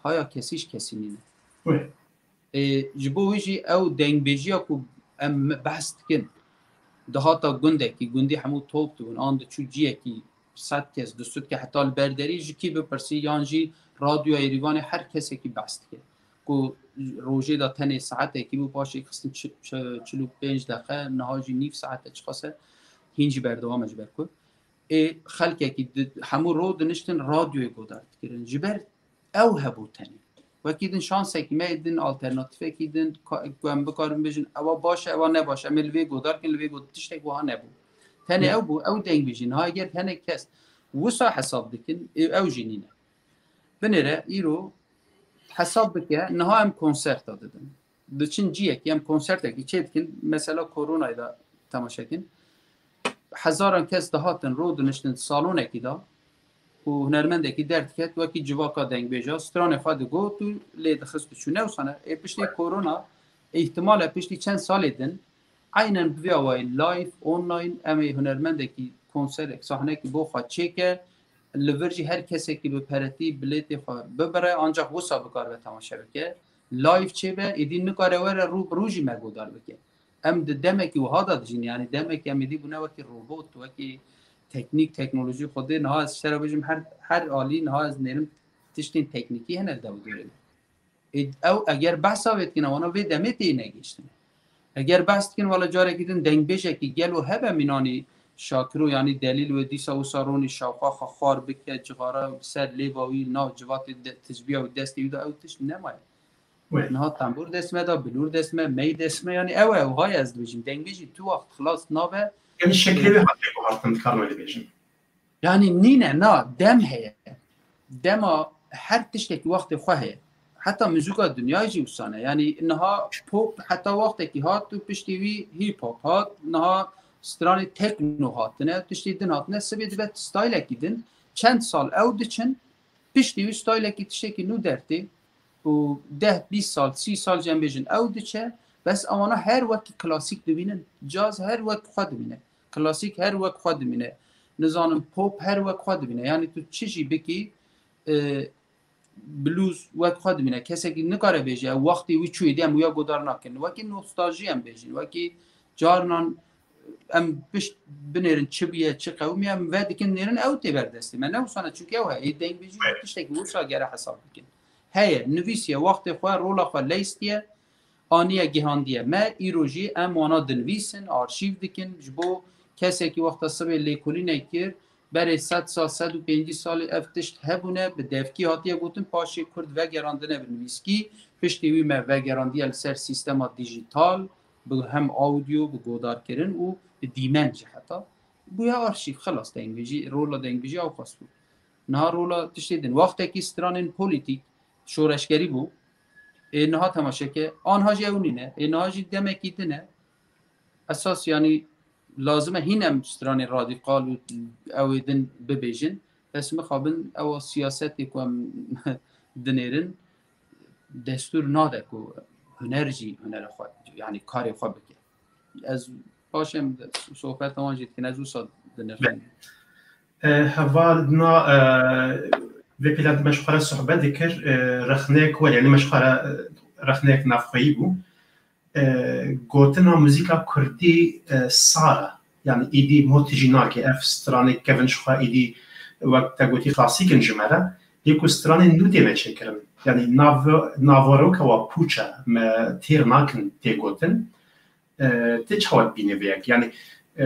haya kesî ji kesî nîne. Wê. Ê, ji bo wî jî ew dengbêjiya ku em behs dikin, dihata gundekî, gundî hemû top dibûn, an diçû ciyekî sed kes, du sed kes, heta li ber derî ji kî bipirsî, yan jî radyoya Êrîvanê her kesekî behs dike. Ku rojê de tenê saetekî bû, paşê xistin çi-, çi-, çil û pênc deqe, niha jî nîv saet e, çiqas e, hîn jî berdewam e ji ber ku. Ê, xelkekî di-, hemû ro diniştin radyoyê godar dikirin. Ji ber ew hebû tenê. Wekî din şansekî me, din alternatîfekî din, ka-, ku em bikarin bêjin, ewa baş e, ewa ne baş e. Em ê li vê godar kin, li vê god-, tiştek wiha nebû. Tenê ew bû, ew dengbêjî. Niha eger hinek kes wisa hesab dikin, ê, ew jî nîne. Binêre îro hesab bike, niha em konserta didin. Diçin ciyekî, em konsertekî çê dikin, mesela koronayê de temaşe kin. Hezaran kes dihatin, ro diniştin salonekî de û hunermendekî derdiket, wekî civaka dengbêja, stranê xwe digot û lê dixist diçû. Ne wisa ne. Ê piştî korona, îhtimal e piştî çend salê din, eynen bi vî awayî live, online, em ê hunermendekî konserek, sahnekî bo xwe çêke, li vir jî her kesekî bi peretî biletê xwe bibire, ancak wisa bikaribe temaşe bike. Live çêbe, êdî nikare were rû bi rû jî me godar bike. Em di demekî wiha de dijîn, yanî demekî em êdî bûne wekî robot, wekî teknîk, teknolojî. Xwedê niha ez ji te re bêjim her, her alî niha ez nêrim tiştên teknîkî hene li dewdorê de. Ê, ew eger behsa vê dikin, ewana vê demê tê negihiştine. Eger behs dikin, wala carekî din dengbêjekî gelo hebe mînanî Şakiro, yanî delîl wê dîsa wisa ronî şawxa xwe xwar bike, cixara ser lêva wî, nav civatê de, tizbiya wî destê wî de ew tişt nemaye. Wê. Niha tembûr dest me de, bilûr dest me, mey dest me, yanî ew e, ew hay ez dibêjim. Dengbêjî tu wext xilas nabe. Yanî şeklê wê hatiye guhartin, dikarin wê dibêjin. Yanî nîne, na, dem heye. Dema her tiştekî wextê xwe heye. Heta muzîka dinyayê jî wisa ne. Yanî niha pop heta wextekî hat û piştî wî hip hop hat, niha stranê tekno hatine, tiştê din hatine, sibê dibe staylekî din. Çend sal ew diçin, piştî wî staylekî tiştekî nû dertê û deh bîst sal, sî sal jî em bêjin ew diçe, bes ewana her wekî klasîk dibînin. Caz her wek xwe dibîne. Klasîk her wek xwe dimîne. Nizanim pop her wek xwe dimîne. Yanî tu çi jî bikî, e, blues wek xwe dimîne. Kesekî nikare bêje, ew wextê wî çûyê dê em wîya godar nakin. Wekî nostaljî em bêjin. Wekî carinan em pişt binêrin çi bûye, çi qewimiye, em vedikin nêrin ew tê ber destê me. Ne wisa ne, çunkî ew heye. Ê dengbêjî tiştekî wisa gere hesab bikin. Heye, nivîsiye, wextê xwe, rola xwe leystiye. Aniye gihandiye me, îro jî em wana dinivîsin, arşîv dikin. Ji bo kesekî wexta sibê lêkolîne kir, berê sed sal, sed û pêncî salî ev tişt hebûne, bi devkî hatiye gotin, paşê Kurd vegerandine bi nivîskî, piştî wî me vegerandiye li ser sîstema dîjîtal, bi hem audio, bi godarkirin û bi dîmen jî heta. Bûye arşîv, xilas dengbêjî, rola dengbêjî ew xwest bû. Niha rola tiştê din. Wextekî stranên polîtîk, şoreşgerî bû. Ê niha temaşe ke, anha jî ew nîne. Ê niha jî demekî din e. Esas, yanî, lazim e hîn em stranê radîkal û ew ê din bibêjin. Bes mixabin ewa siyasetê ku em dinêrin, destûr nade ku huner jî hunera xwe, yanî karê xwe bike. Ez paşê em sohbeta wan jî dikin, ez wisa dinirxim. E, heval dina, e, vê pêla me ji xwe re sohbet dikir, e, rexnek were, yanî me ji xwe re, e, rexnek navxweyî bû. E, gotina muzîka kurdî, e, sar e. Yanî îdî mo tijî nake. Ev stranê kevin ji xwe îdî wek te gotî klasîk in ji me re. Lê ku stranên nû têne çêkirin. Yanî nav-, naveroka wa pûç e. Me têr nakin tê gotin. E, tu çawa dibînî vê yek? Yanî, e,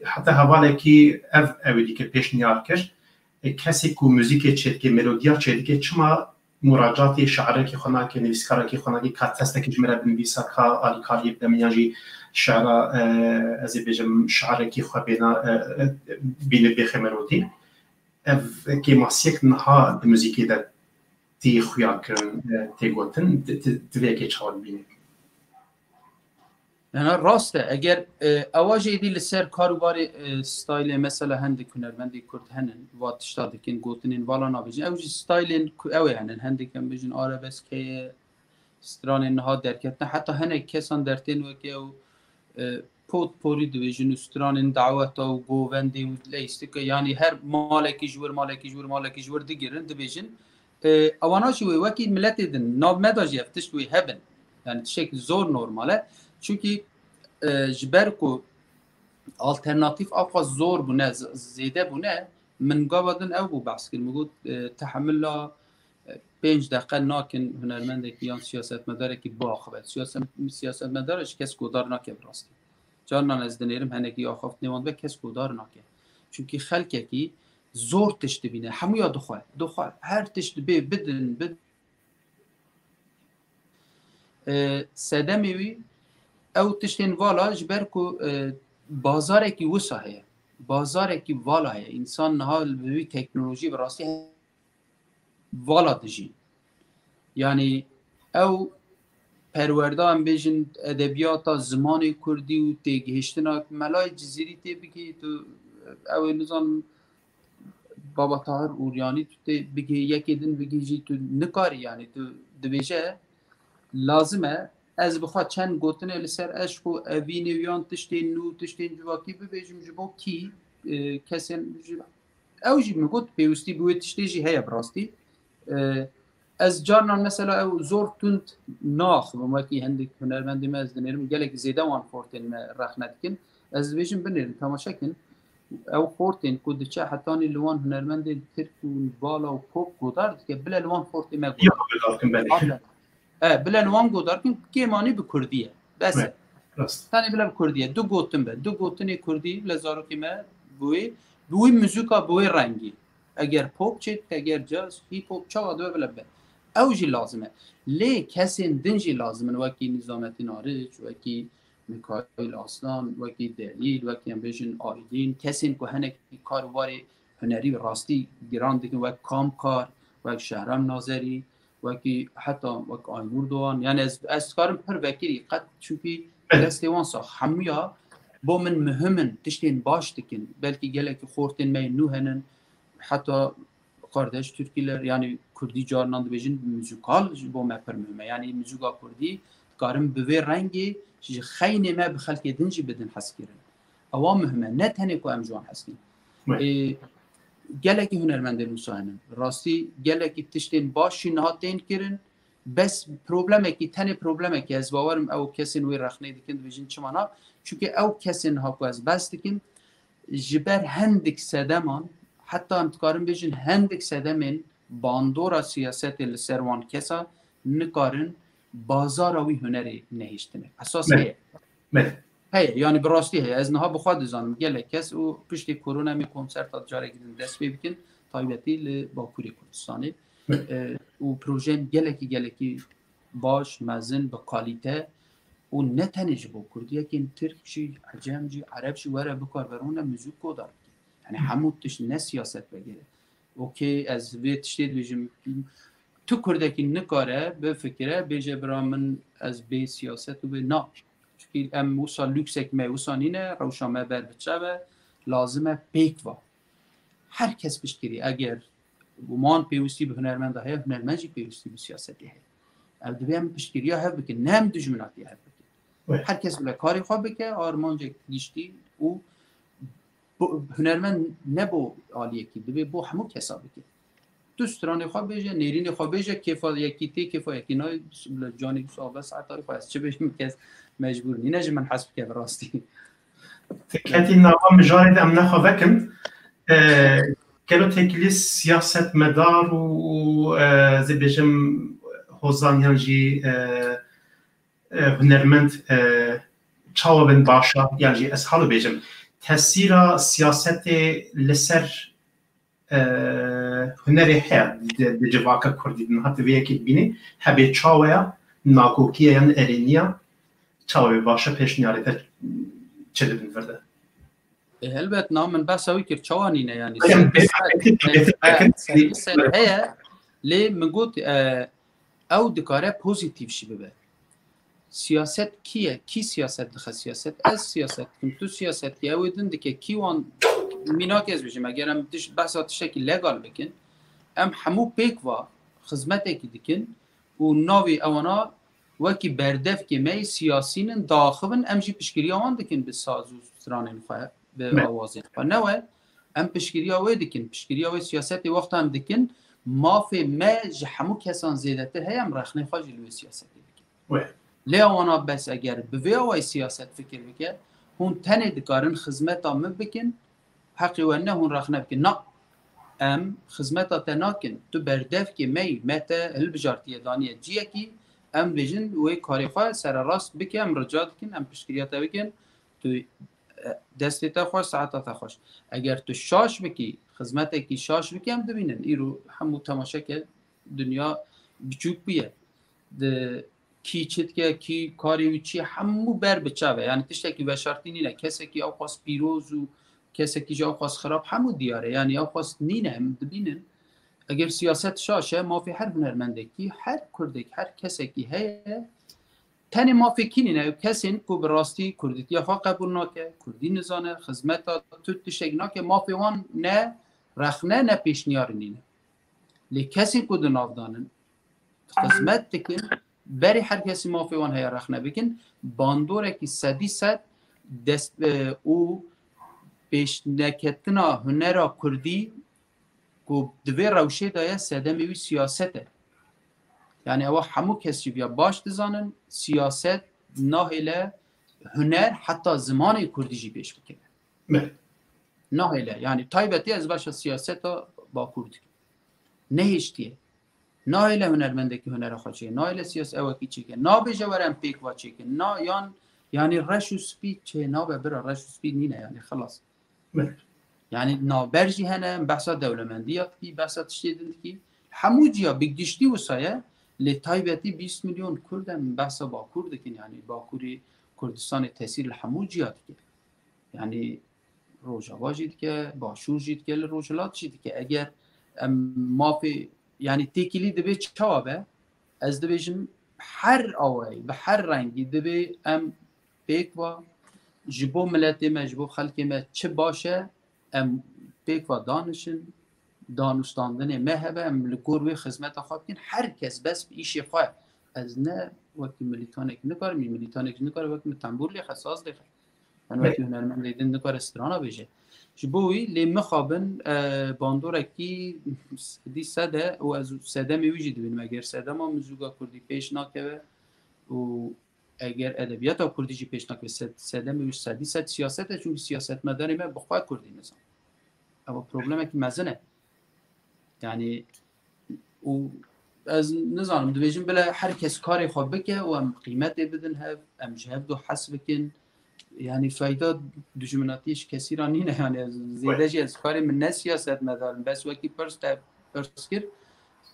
heta hevalekî ev ewê dîke pêşniyar kir. E, kesê ku muzîkê çêdike, melodiya çêdike, çima muracatê şairekî xwe nake, nivîskarekî xwe nake, ka testekî ji min re binivîsa, ka alîkariyê bide min, yan jî şi'ra, e, ez ê bêjim, şairekî xwe bêna, e, e, bîne bêxe melodî. Ev kêmasiyek niha di muzîkê de tê xuya kirin, e, tê gotin, ti, ti, ti vê yekê çawa dibînî? Yana rast e, eger, e, ewa jî êdî li ser kar û barê, e, staylê, mesela hindik hunermendê Kurd henin, va tişta dikin, gotinên vala nabêjin. Ew jî staylên ku ew ê henin, hindik em bêjin arabesk heye, stranên niha derketine, heta hinek kesan dertên weke ew, e, potporî dibêjin û stranên daweta û govendê û leyîstike, yanî her malekî ji wir, malekî ji wir, malekî ji wir digirin, dibêjin. E, ewana jî wê wekî miletê din, nav me de jî ev tişt wê hebin. Yanî tiştekî zor normal e. Çunkî, e, ji ber ku alternatîf ewqas zor bûne, z-, zêde bûne, min gava din ew bû behs kir. Min got, e, tehemila, e, pênc deqe nakin hunermendekî yan siyasetmedarekî biaxive. Siyaset-, siyasetmedar ji kes godar nake bi rastî. Carinan ez dinêrim henekî axaftinê wan dibe, kes godar nake. Çunkî xelkekî zor tişt dibîne. Hemûya dixwe, dixwe. Her tişt dibê bidin, bidin. E, sedemê wî ew tiştên vala ji ber ku, e, bazarekî wisa heye. Bazarekî vala heye. Însan niha bi wî teknolojî bi rastî vala dijî. Yanî ew perwerda, em bêjin, edebiyata, zimanê kurdî û têgihiştina melayê Cizîrî tê bikî, tu ew ê nizan Baba Tahir Uryanî tu tê bigihî, yekê din bigihî jî tu nikarî, yanî tu dibêje lazim e ez bi xwe çend gotinê li ser eşq û evînê û yan tiştên nû, tiştên civakî bibêjim ji bo kî, e, kesên ji Ew jî min got, pêwîstî bi wê tiştê jî heye bi rastî. E, ez carinan mesela ew zor tund naxivim, wekî hindik hunermendê me ez dinêrim, gelek zêde wan xortên me rexne dikin. Ez dibêjim binêrin, temaşe kin. Ew xortên ku diçe hetanî li wan hunermendên tirk û bala û pop godar dike, bile li wan xortê me godar. Yok, yok, yok, ben. Hatta, e, bile li wan godar kin, kêmanî bi kurdî ye. Bes e. Evet, rast. Tenê bile bi kurdî ye. Du gotin be. Du gotinê kurdî bile zarokê me bi wê, bi wî muzîka, bi wê rengî. Eger pop çêdike, eger caz, hip hop, çawa dibe bile be. Ew jî lazim e. Lê kesên din jî lazim in, wekî Nizamettin Arıç, wekî Mikail Aslan, wekî Delîl, wekî em bêjin Aydin, kesên ku hinekî kar û barê hunerî rastî giran dikin, wek Kamkar, wek Şehram Nazerî, wekî heta wek Aynur Doğan. Yani ez, ez dikarim pir vekirî qet, çunkî Evet. destê wan sax. Hemûya bo min muhim in, tiştên baş dikin. Belkî gelekî xortên me yên nû henin, heta Kardeş Türküler, yani kurdî carinan dibêjin, muzîkal ji bo me pir muhim e. Yani muzîka kurdî dikarin bi vê rengê ji xeynê me bi xelkê din jî bidin hezkirin. Ewa muhim e, ne tenê ku em ji wan hez dikin. Evet. Ê, gelekî hunermendên wisa hene. Rastî gelekî tiştên baş jî niha tên kirin. Bes problemekî, tenê problemekî, ez bawerim ew kesên wê rexnê dikin, dibêjin çima na? Çunke ew kesên niha ku ez behs dikim, ji ber hindik sedeman, heta em dikarin bêjin hindik sedemên bandora siyasetê li ser wan kesa nikarin bazara wî hunerê nehiştine. Esas Me- heye. Me- Heye, yani bi rastî heye. Ez niha bi xwe dizanim, gelek kes û piştî korona em ê konserta carekî din dest pê bikin, taybetî li Bakurê Kurdistanê. Me- E, û projeyên gelekî, gelekî baş, mezin, bi kalîte û ne tenê ji bo kurdiyekên tirk jî, ecem jî, ereb jî were bikar ver hûn e muzîk godar bike. Yani hemû tişt ne siyaset vegere. Okey, ez vê tiştê dibêjim, tu kurdekî nikare bifikire, bêje bira min ez bê siyaset û bê na. Çunkî em wisa lûksek me wisa nîne, rewşa me ber bi çav e, lazim e pêk va. Her kes piştgirî, eger guman pêwîstî bi hunermenda heye, hunermend jî pêwîstî bi siyasetê heye. Ev divê em piştgiriya hev bikin, ne em dijminatiya hev bikin. Evet. Her kes bile karê xwe bike, armancek giştî û bo, hunermend ne bo aliyekî, divê bo hemû kesa bike. Tu stranê xwe bêje, nêrînê xwe bêje, kêfa yekî tê, kêfa yekî nayê, bile canê wisa be saeta xwe, ez çi bêjim, kes mecbûr nîne ji min hez bike bi rastî. Tu ketî nava mijarê de em nexwe vekin. E, gelo têkilî siyasetmedar û, û, e, ez ê bêjim hozan yan jî, e, e, hunermend, e, çawa bin baş a, yan jî ez halo bêjim, tesîra siyasetê li ser, e, hunerê heye di, di civaka kurdî de. Niha tu vê yekê dibînî, hebê çawa ya, nakokî ye yan erênî ya, çawa bê baş e, pêşniyarê te çi dibin vir de? E, helbet na min behsa wî kir, çawa nîne yani. Em Sedî bê-, ser, bê-, bê-, e, bê-, sedî ser heye, lê min got, e, ew dikare pozîtîf jî bibe. Siyaset kî ye? Kî siyaset dixe siyaset? Ez siyaset dikim, tu siyaset dikî, ew ê din dike. Kî wan mînak ez bijim? Eger em tiş-, behsa tiştekî legal bikin, em hemû pêk va xizmetekî dikin û navê ewana wekî berdevkê me yê siyasî nin, diaxivin, em jî piştgiriya wan dikin bi saz û stranên xwe, bi Me- awazên xwe. Ne we, em piştgiriya wê dikin, piştgiriya wê siyasetê wexta em dikin, mafê me ji hemû kesan zêdetir heye, em rexnê xwe jî li wê siyasetê dikin. We. Lê ewana bes eger bi vê awayî siyaset fikir bike, hûn tenê dikarin xizmeta min bikin, heqê we ne hûn rexne bikin. Na, em xizmeta te nakin. Tu berdevkê me yî, me te hilbijartiye, daniye ciyekî, em bêjin wê karê xwe sererast bike, em rica dikin, em piştgiriya te bikin. Tu, e, destê te xweş, saeta te xweş. Eger tu şaş bikî, xizmetekî şaş bikî, em dibînin. Îro hemû temaşeke dinya biçûk bûye. Di kî çi dike, kî karê wî çi ye, hemû ber bi çav e. Yani tiştekî veşartî nîne. Kesekî ewqas pîroz û kesekî jî ewqas xirab, hemû diyar e. Yani ewqas nîne, em dibînin. Eger siyaset şaş e, mafê her hunermendekî, her kurdek, her kesekî heye. Tenê mafê kî nîne? Ew kesên ku bi rastî kurdîtiya xwe qebûl nake, kurdî nizane, xizmeta tu tiştek nake, mafê wan ne rexne, ne pêşniyar nîne. Lê kesên ku di nav de nin, xizmet dikin, berê her kesî mafê wan heye rexne bikin, bandorekî sedî sed dest, e, û pêşneketina hunera kurdî ku di vê rewşê de ye, sedemê wî siyaset e. Yani ewa hemû kes jî viya baş dizanin, siyaset nahêle huner, heta zimanê kurdî jî pêş bikeve. Me. Nahêle, yanî taybetî ez beşa siyaseta Bakur dikim. Nehêştiye. Nahêle hunermendekî hunera xwe çêke. Nahêle siyas-, ewekî çêke. Nabêje were em pêk va çêkin. Na, yan, yanî reş û spî çê nabe bira, reş û spî nîne yanî, xelas. Yanî navber jî hene, em behsa dewlemendiya dikî, behsa tiştê din dikî. Hemû ciya bi giştî wisa ye, lê taybetî bîst milyon Kurd em behsa Bakur dikin, yanî Bakurê Kurdistanê tesîr li hemû ciya dike. Yanî Rojava jî dike, Başûr jî dike, li Rojhilat jî dike. Eger em mafê, yanî têkilî dibê çawa be, ez dibêjim her awayî, bi her rengî dibê em pêk va ji bo miletê me, ji bo xelkê me çi baş e, em pêk va danişin, danûstandinê me hebe, em li gor wê xizmeta xwe bikin. Her kes bes bi îşê xwe. Ez ne wekî milîtanek nikarim, milîtanek jî nikare wekî min tembûr lêxe, saz lêxe. Yanî wekî hunermendê din nikare strana bêje. Ji bo wî lê mixabin, e, bandorekî sedî sed e û ez sedemê wî jî dibînim. Eger sedema mizûka kurdî pêş nakeve û eger edebiyata kurdî jî pêş nakeve, sed-, sedemê wî sedî sed siyaset e, çunkî siyasetmedarê me bi xwe kurdî nizan. Ew problemekî mezin e. Yanî û ez nizanim, dibêjim bila her kes karê xwe bike û em qîmetê bidin hev, em ji hev do hez bikin. Yanî feyda dijminatiyê ji kesî re nîne, yanî ez zêde jî ez karê min ne siyasetmedar im, bes wekî pirs te pirs kir,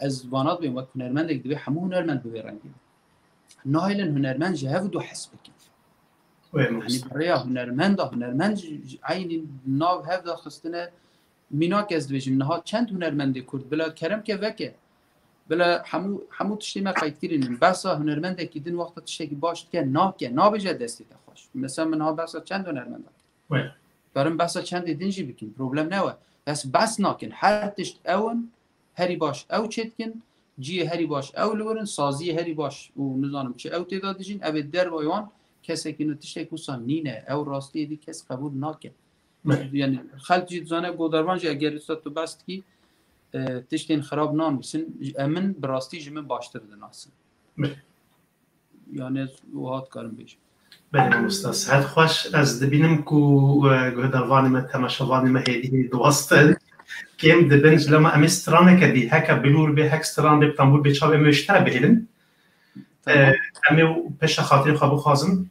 ez vana dibêm wek hunermendek divê hemû hunermend bi vê rengî be. Nahêlin hunermend ji hev do hez bikin. Wê Yanî mamoste. Bi rêya hunermenda, hunermend ji, ji eynî nav hev de xistine. Mînak ez dibêjim, niha çend hunermendê Kurd bila kerem ke veke. Bila hemû, hemû tiştê me qeydkirîn in. Behsa hunermendekî din wexta tiştekî baş dike, nake, nabêje destê te xweş. Mesela min niha behsa çend hunermenda kir. Wê. Karim behsa çendê din jî bikim. Problem ne we. Bes behs nakin. Her tişt ew in, herî baş ew çêdikin, cihê herî baş ew li wir in, saziyê herî baş û nizanim çi ew tê de dijîn, ev ê dervayê wan kesekî ne tiştek wisa nîne. Ew rastiyê dî kes qebûl nake. Yanî xelk jî dizane, godarvan jî eger wisa tu behs dikî, e, tiştên xirab nanivîsin. Em min bi rastî ji min baştir dinasin. Yanî ez wiha dikarim bêjim. Belê mamosta, sihet xweş. Ez dibînim ku, e, guhdarvanê me, temaşevanê me hêdî hêdî diwestin. Kêm dibin, ji lema em ê straneke dî, heke bilûr bê, hek stran bê, tembûr bê, çav em ê ji te re bihêlin. Tamam. E, em ê pêşa xatirê xwe bixwazin.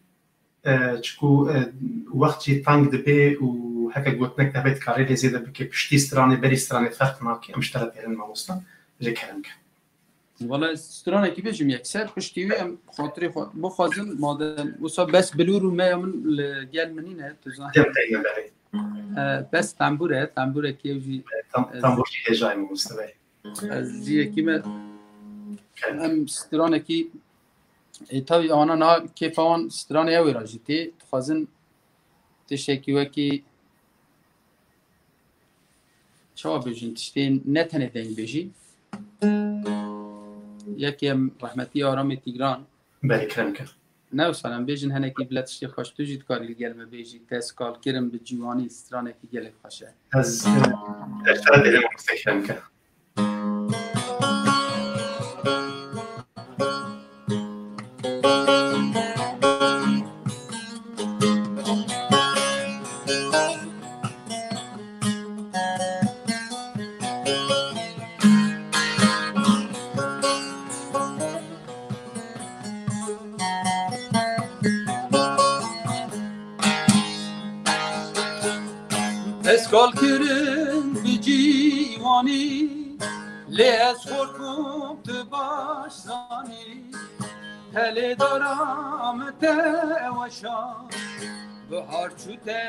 E, çiku, e, wext jî teng dibe û heke gotinek te hebe dikarê lê zêde bike piştî stranê, berî stranê ferq nake. Em ji te re bihêlin mamosta. Ji kerem ke. Wala stranekî bêjim yekser, piştî wî em xatirê xwe bixwazin, madem wisa bes bilûr û meya min li gel min nîne, tu zanî. Dem teyne berê. E, bes tembûr e, tembûrekî ew jî E, tam-, ez, tembûr jî hêja ye, mamoste bey. Ez ciyekî me, Kerem. Em stranekî, e, tabii ana niha kêfa wan stranê ew ê re jî tê, dixwazin tiştekî wekî çawa bêjin, tiştên ne tenê dengbêjî. Yekê em rehmetî Aramê Tîgran. Belê, kerem ke. Ne wisa em bêjin, henekî bila tiştê xweş tu jî dikarî li gel me bêjî, te ez kal kirim bi ciwanî, stranekî gelek xweş e. Ez, e, ez te re dêrim, mamoste, kerem ke. Ez kal kirim bi ciwanî, lê ez xorkum tu baş zanî. Helê dara min te weşa, bihar çû te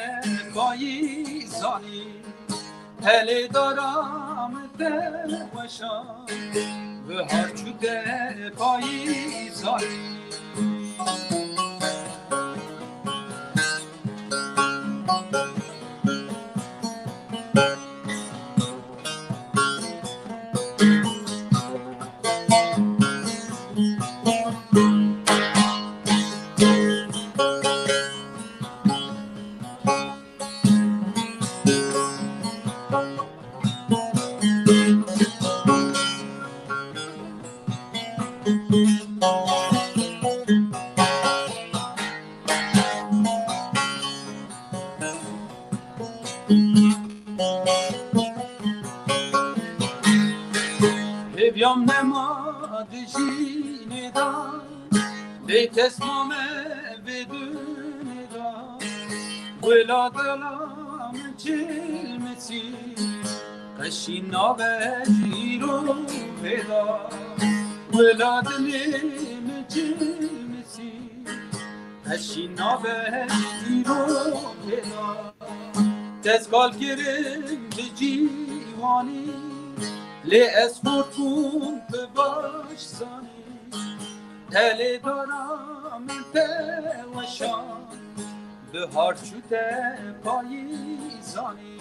payîz zanî. Helê dara min te weşa, bihar çû te payîz zanî. şînê de, bê kes mame vê dunê de. Wela dela min çilmisî, qeşî nabe îro vê de. Wela dilê min çilmisî, qeşî nabe îro vê de. Destgal kirin bi cîwanî, lê ez xort bûm bi baş zanî. Telê dara min te weşan, bihar çû te payîzanî.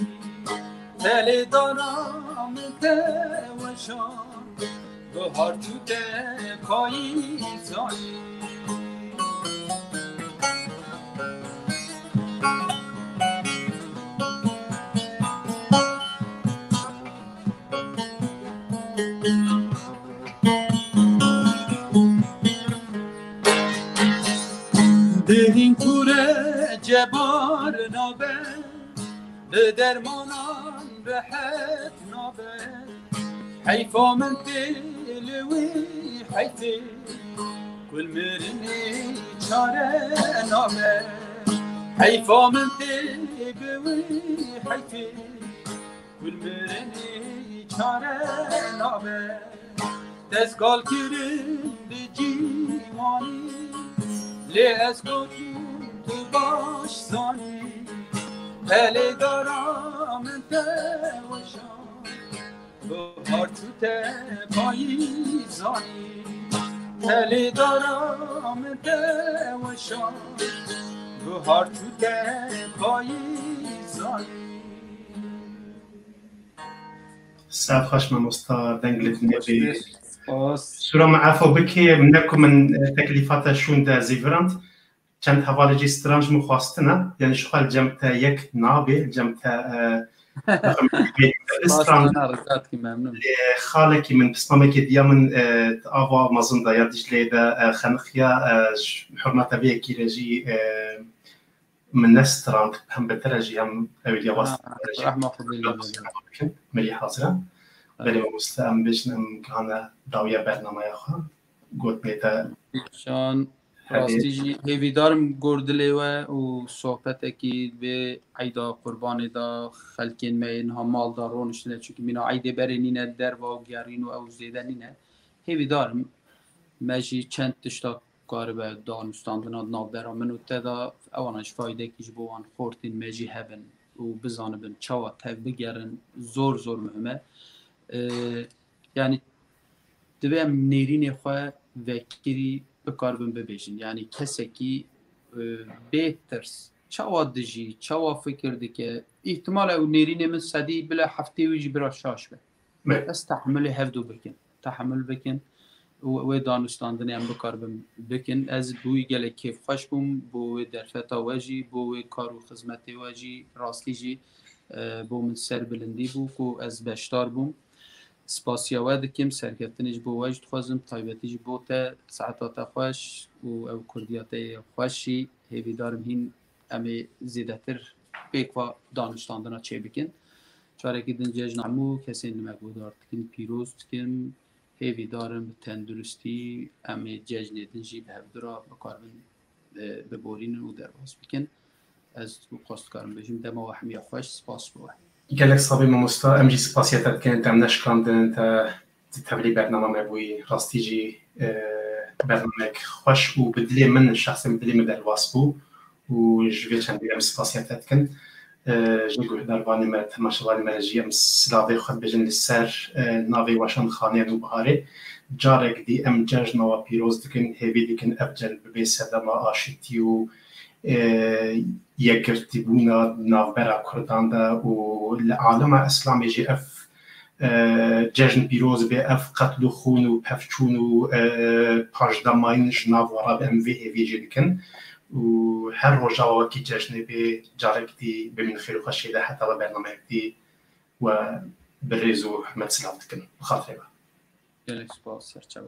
Telê dara min te weşan, bihar çû te payîzanî. Dihîn kure cebar nabe, bi dermanan rehet nabe. Heyfa min tê li wî heyfê, kul mirinê çare nabe. Heyfa min tê bi wî heyfê, kul mirinê çare nabe. Destgal kirin bi cîwanî, lê ez gotim tu baş zanî. Telê dara min te weşan, bihar çû te payîzanî. Telê dara min te weşan, bihar çû te payîzanî. Saet xweş mamosta, deng li dinê bê. Spas. Sura min efo bikê, min ne ku min, e, teklîfata şûnde zîvirand. Çend hevalê jî stran ji min xwastine. Yani ji xwe li cem te yek nabê, li cem te, e, stran. Lê xalekî min, pismamekê diya min, e, di ava mezin de ya Dicleyê de, e, xeniqiya, e, ji hurmeta vê yekî re jî, e, min ne strand, hem bi te re jî hem ewiliya va strand re jî. Rehma Xwedê lê be. Milî hazir e. Belê mamoste, em bêjin em gihane dawiya bernameya xwe. Gotinê te. Şan, rastî jî hêvîdar im gor dilê we û sohbetekî vê eyda qurbanê de xelkên me yên ha mal de roniştine, çunkî mîna eydê berê nîne derva û gerîn û ew zêde nîne. Hêvîdar im me jî çend tişta karibe danûstandina di navbera min û te de, ewana jî faydekî ji bo wan xortên me jî hebin û bizanibin çawa tev bigerin, zor zor muhim e. E, yani divê em nêrînê xwe vekirî bikaribin bibêjin. Yani kesekî, e, bê tirs çawa dijî, çawa fikir dike, îhtimal e ew nêrînê min sedî bila heftê wî jî bira şaş be. Evet. Ez tehemulê hevdu bikin. Tehemul bikin û wê danûstandinê em bikaribin bikin. Ez bi wî gelek kêfxweş bûm, bo wê derfeta we jî, bo wê kar û xizmetê we jî, rastî jî, e, bo min serbilindî bû ku ez beşdar bûm. Spasiya we dikim, serkeftinê ji bo we jî dixwazim, taybetî jî bo te, saeta te xweş û ew kurdiya te yê xweş jî. Hêvîdar im hîn em ê zêdetir pêk va danûstandina çêbikin. Carekî din cejna hemû kesên li me guhdar dikin, pîroz dikim. Hêvîdar im bi tenduristî em ê cejnê din jî bi hevdu re bikaribin, e, biborînin û derbas bikin. Ez bi xwest dikarim bêjim, dema we hemiya xweş, spas bo we. Gelek sabî mamosta, em jî spasiya te dikin, te em neşikandin, te di tevlî bernama me bûyî, rastî jî, e, bernamek xweş û bi dilê min, şexsên bi dilê min derbas bû û ji vê çendî em spasiya te dikin. E, ji guhdarvanê me, temaşevanê me re jî em silavê xwe dibêjin li ser, e, navê Weşanxaneyê Nûbiharê. Carek dî em cejna we pîroz dikin, hêvî dikin ev cejn bibe sedema aşitî û, e, yekgirtîbûna navbera Kurdan de û li alema Îslamê jî ev e, cejn pîroz be, ev qetl û xûn û pevçûn û, e, paşdamayîn ji nav we re be, em vê hêviyê jê dikin. Û her roja we wekî cejnê bê, carek dî bimîn xêr û xweşiyê de heta we bernameyek dî we bi rêz û hurmet silav dikin. Bi xatirê we. Gelek spas, serçe be.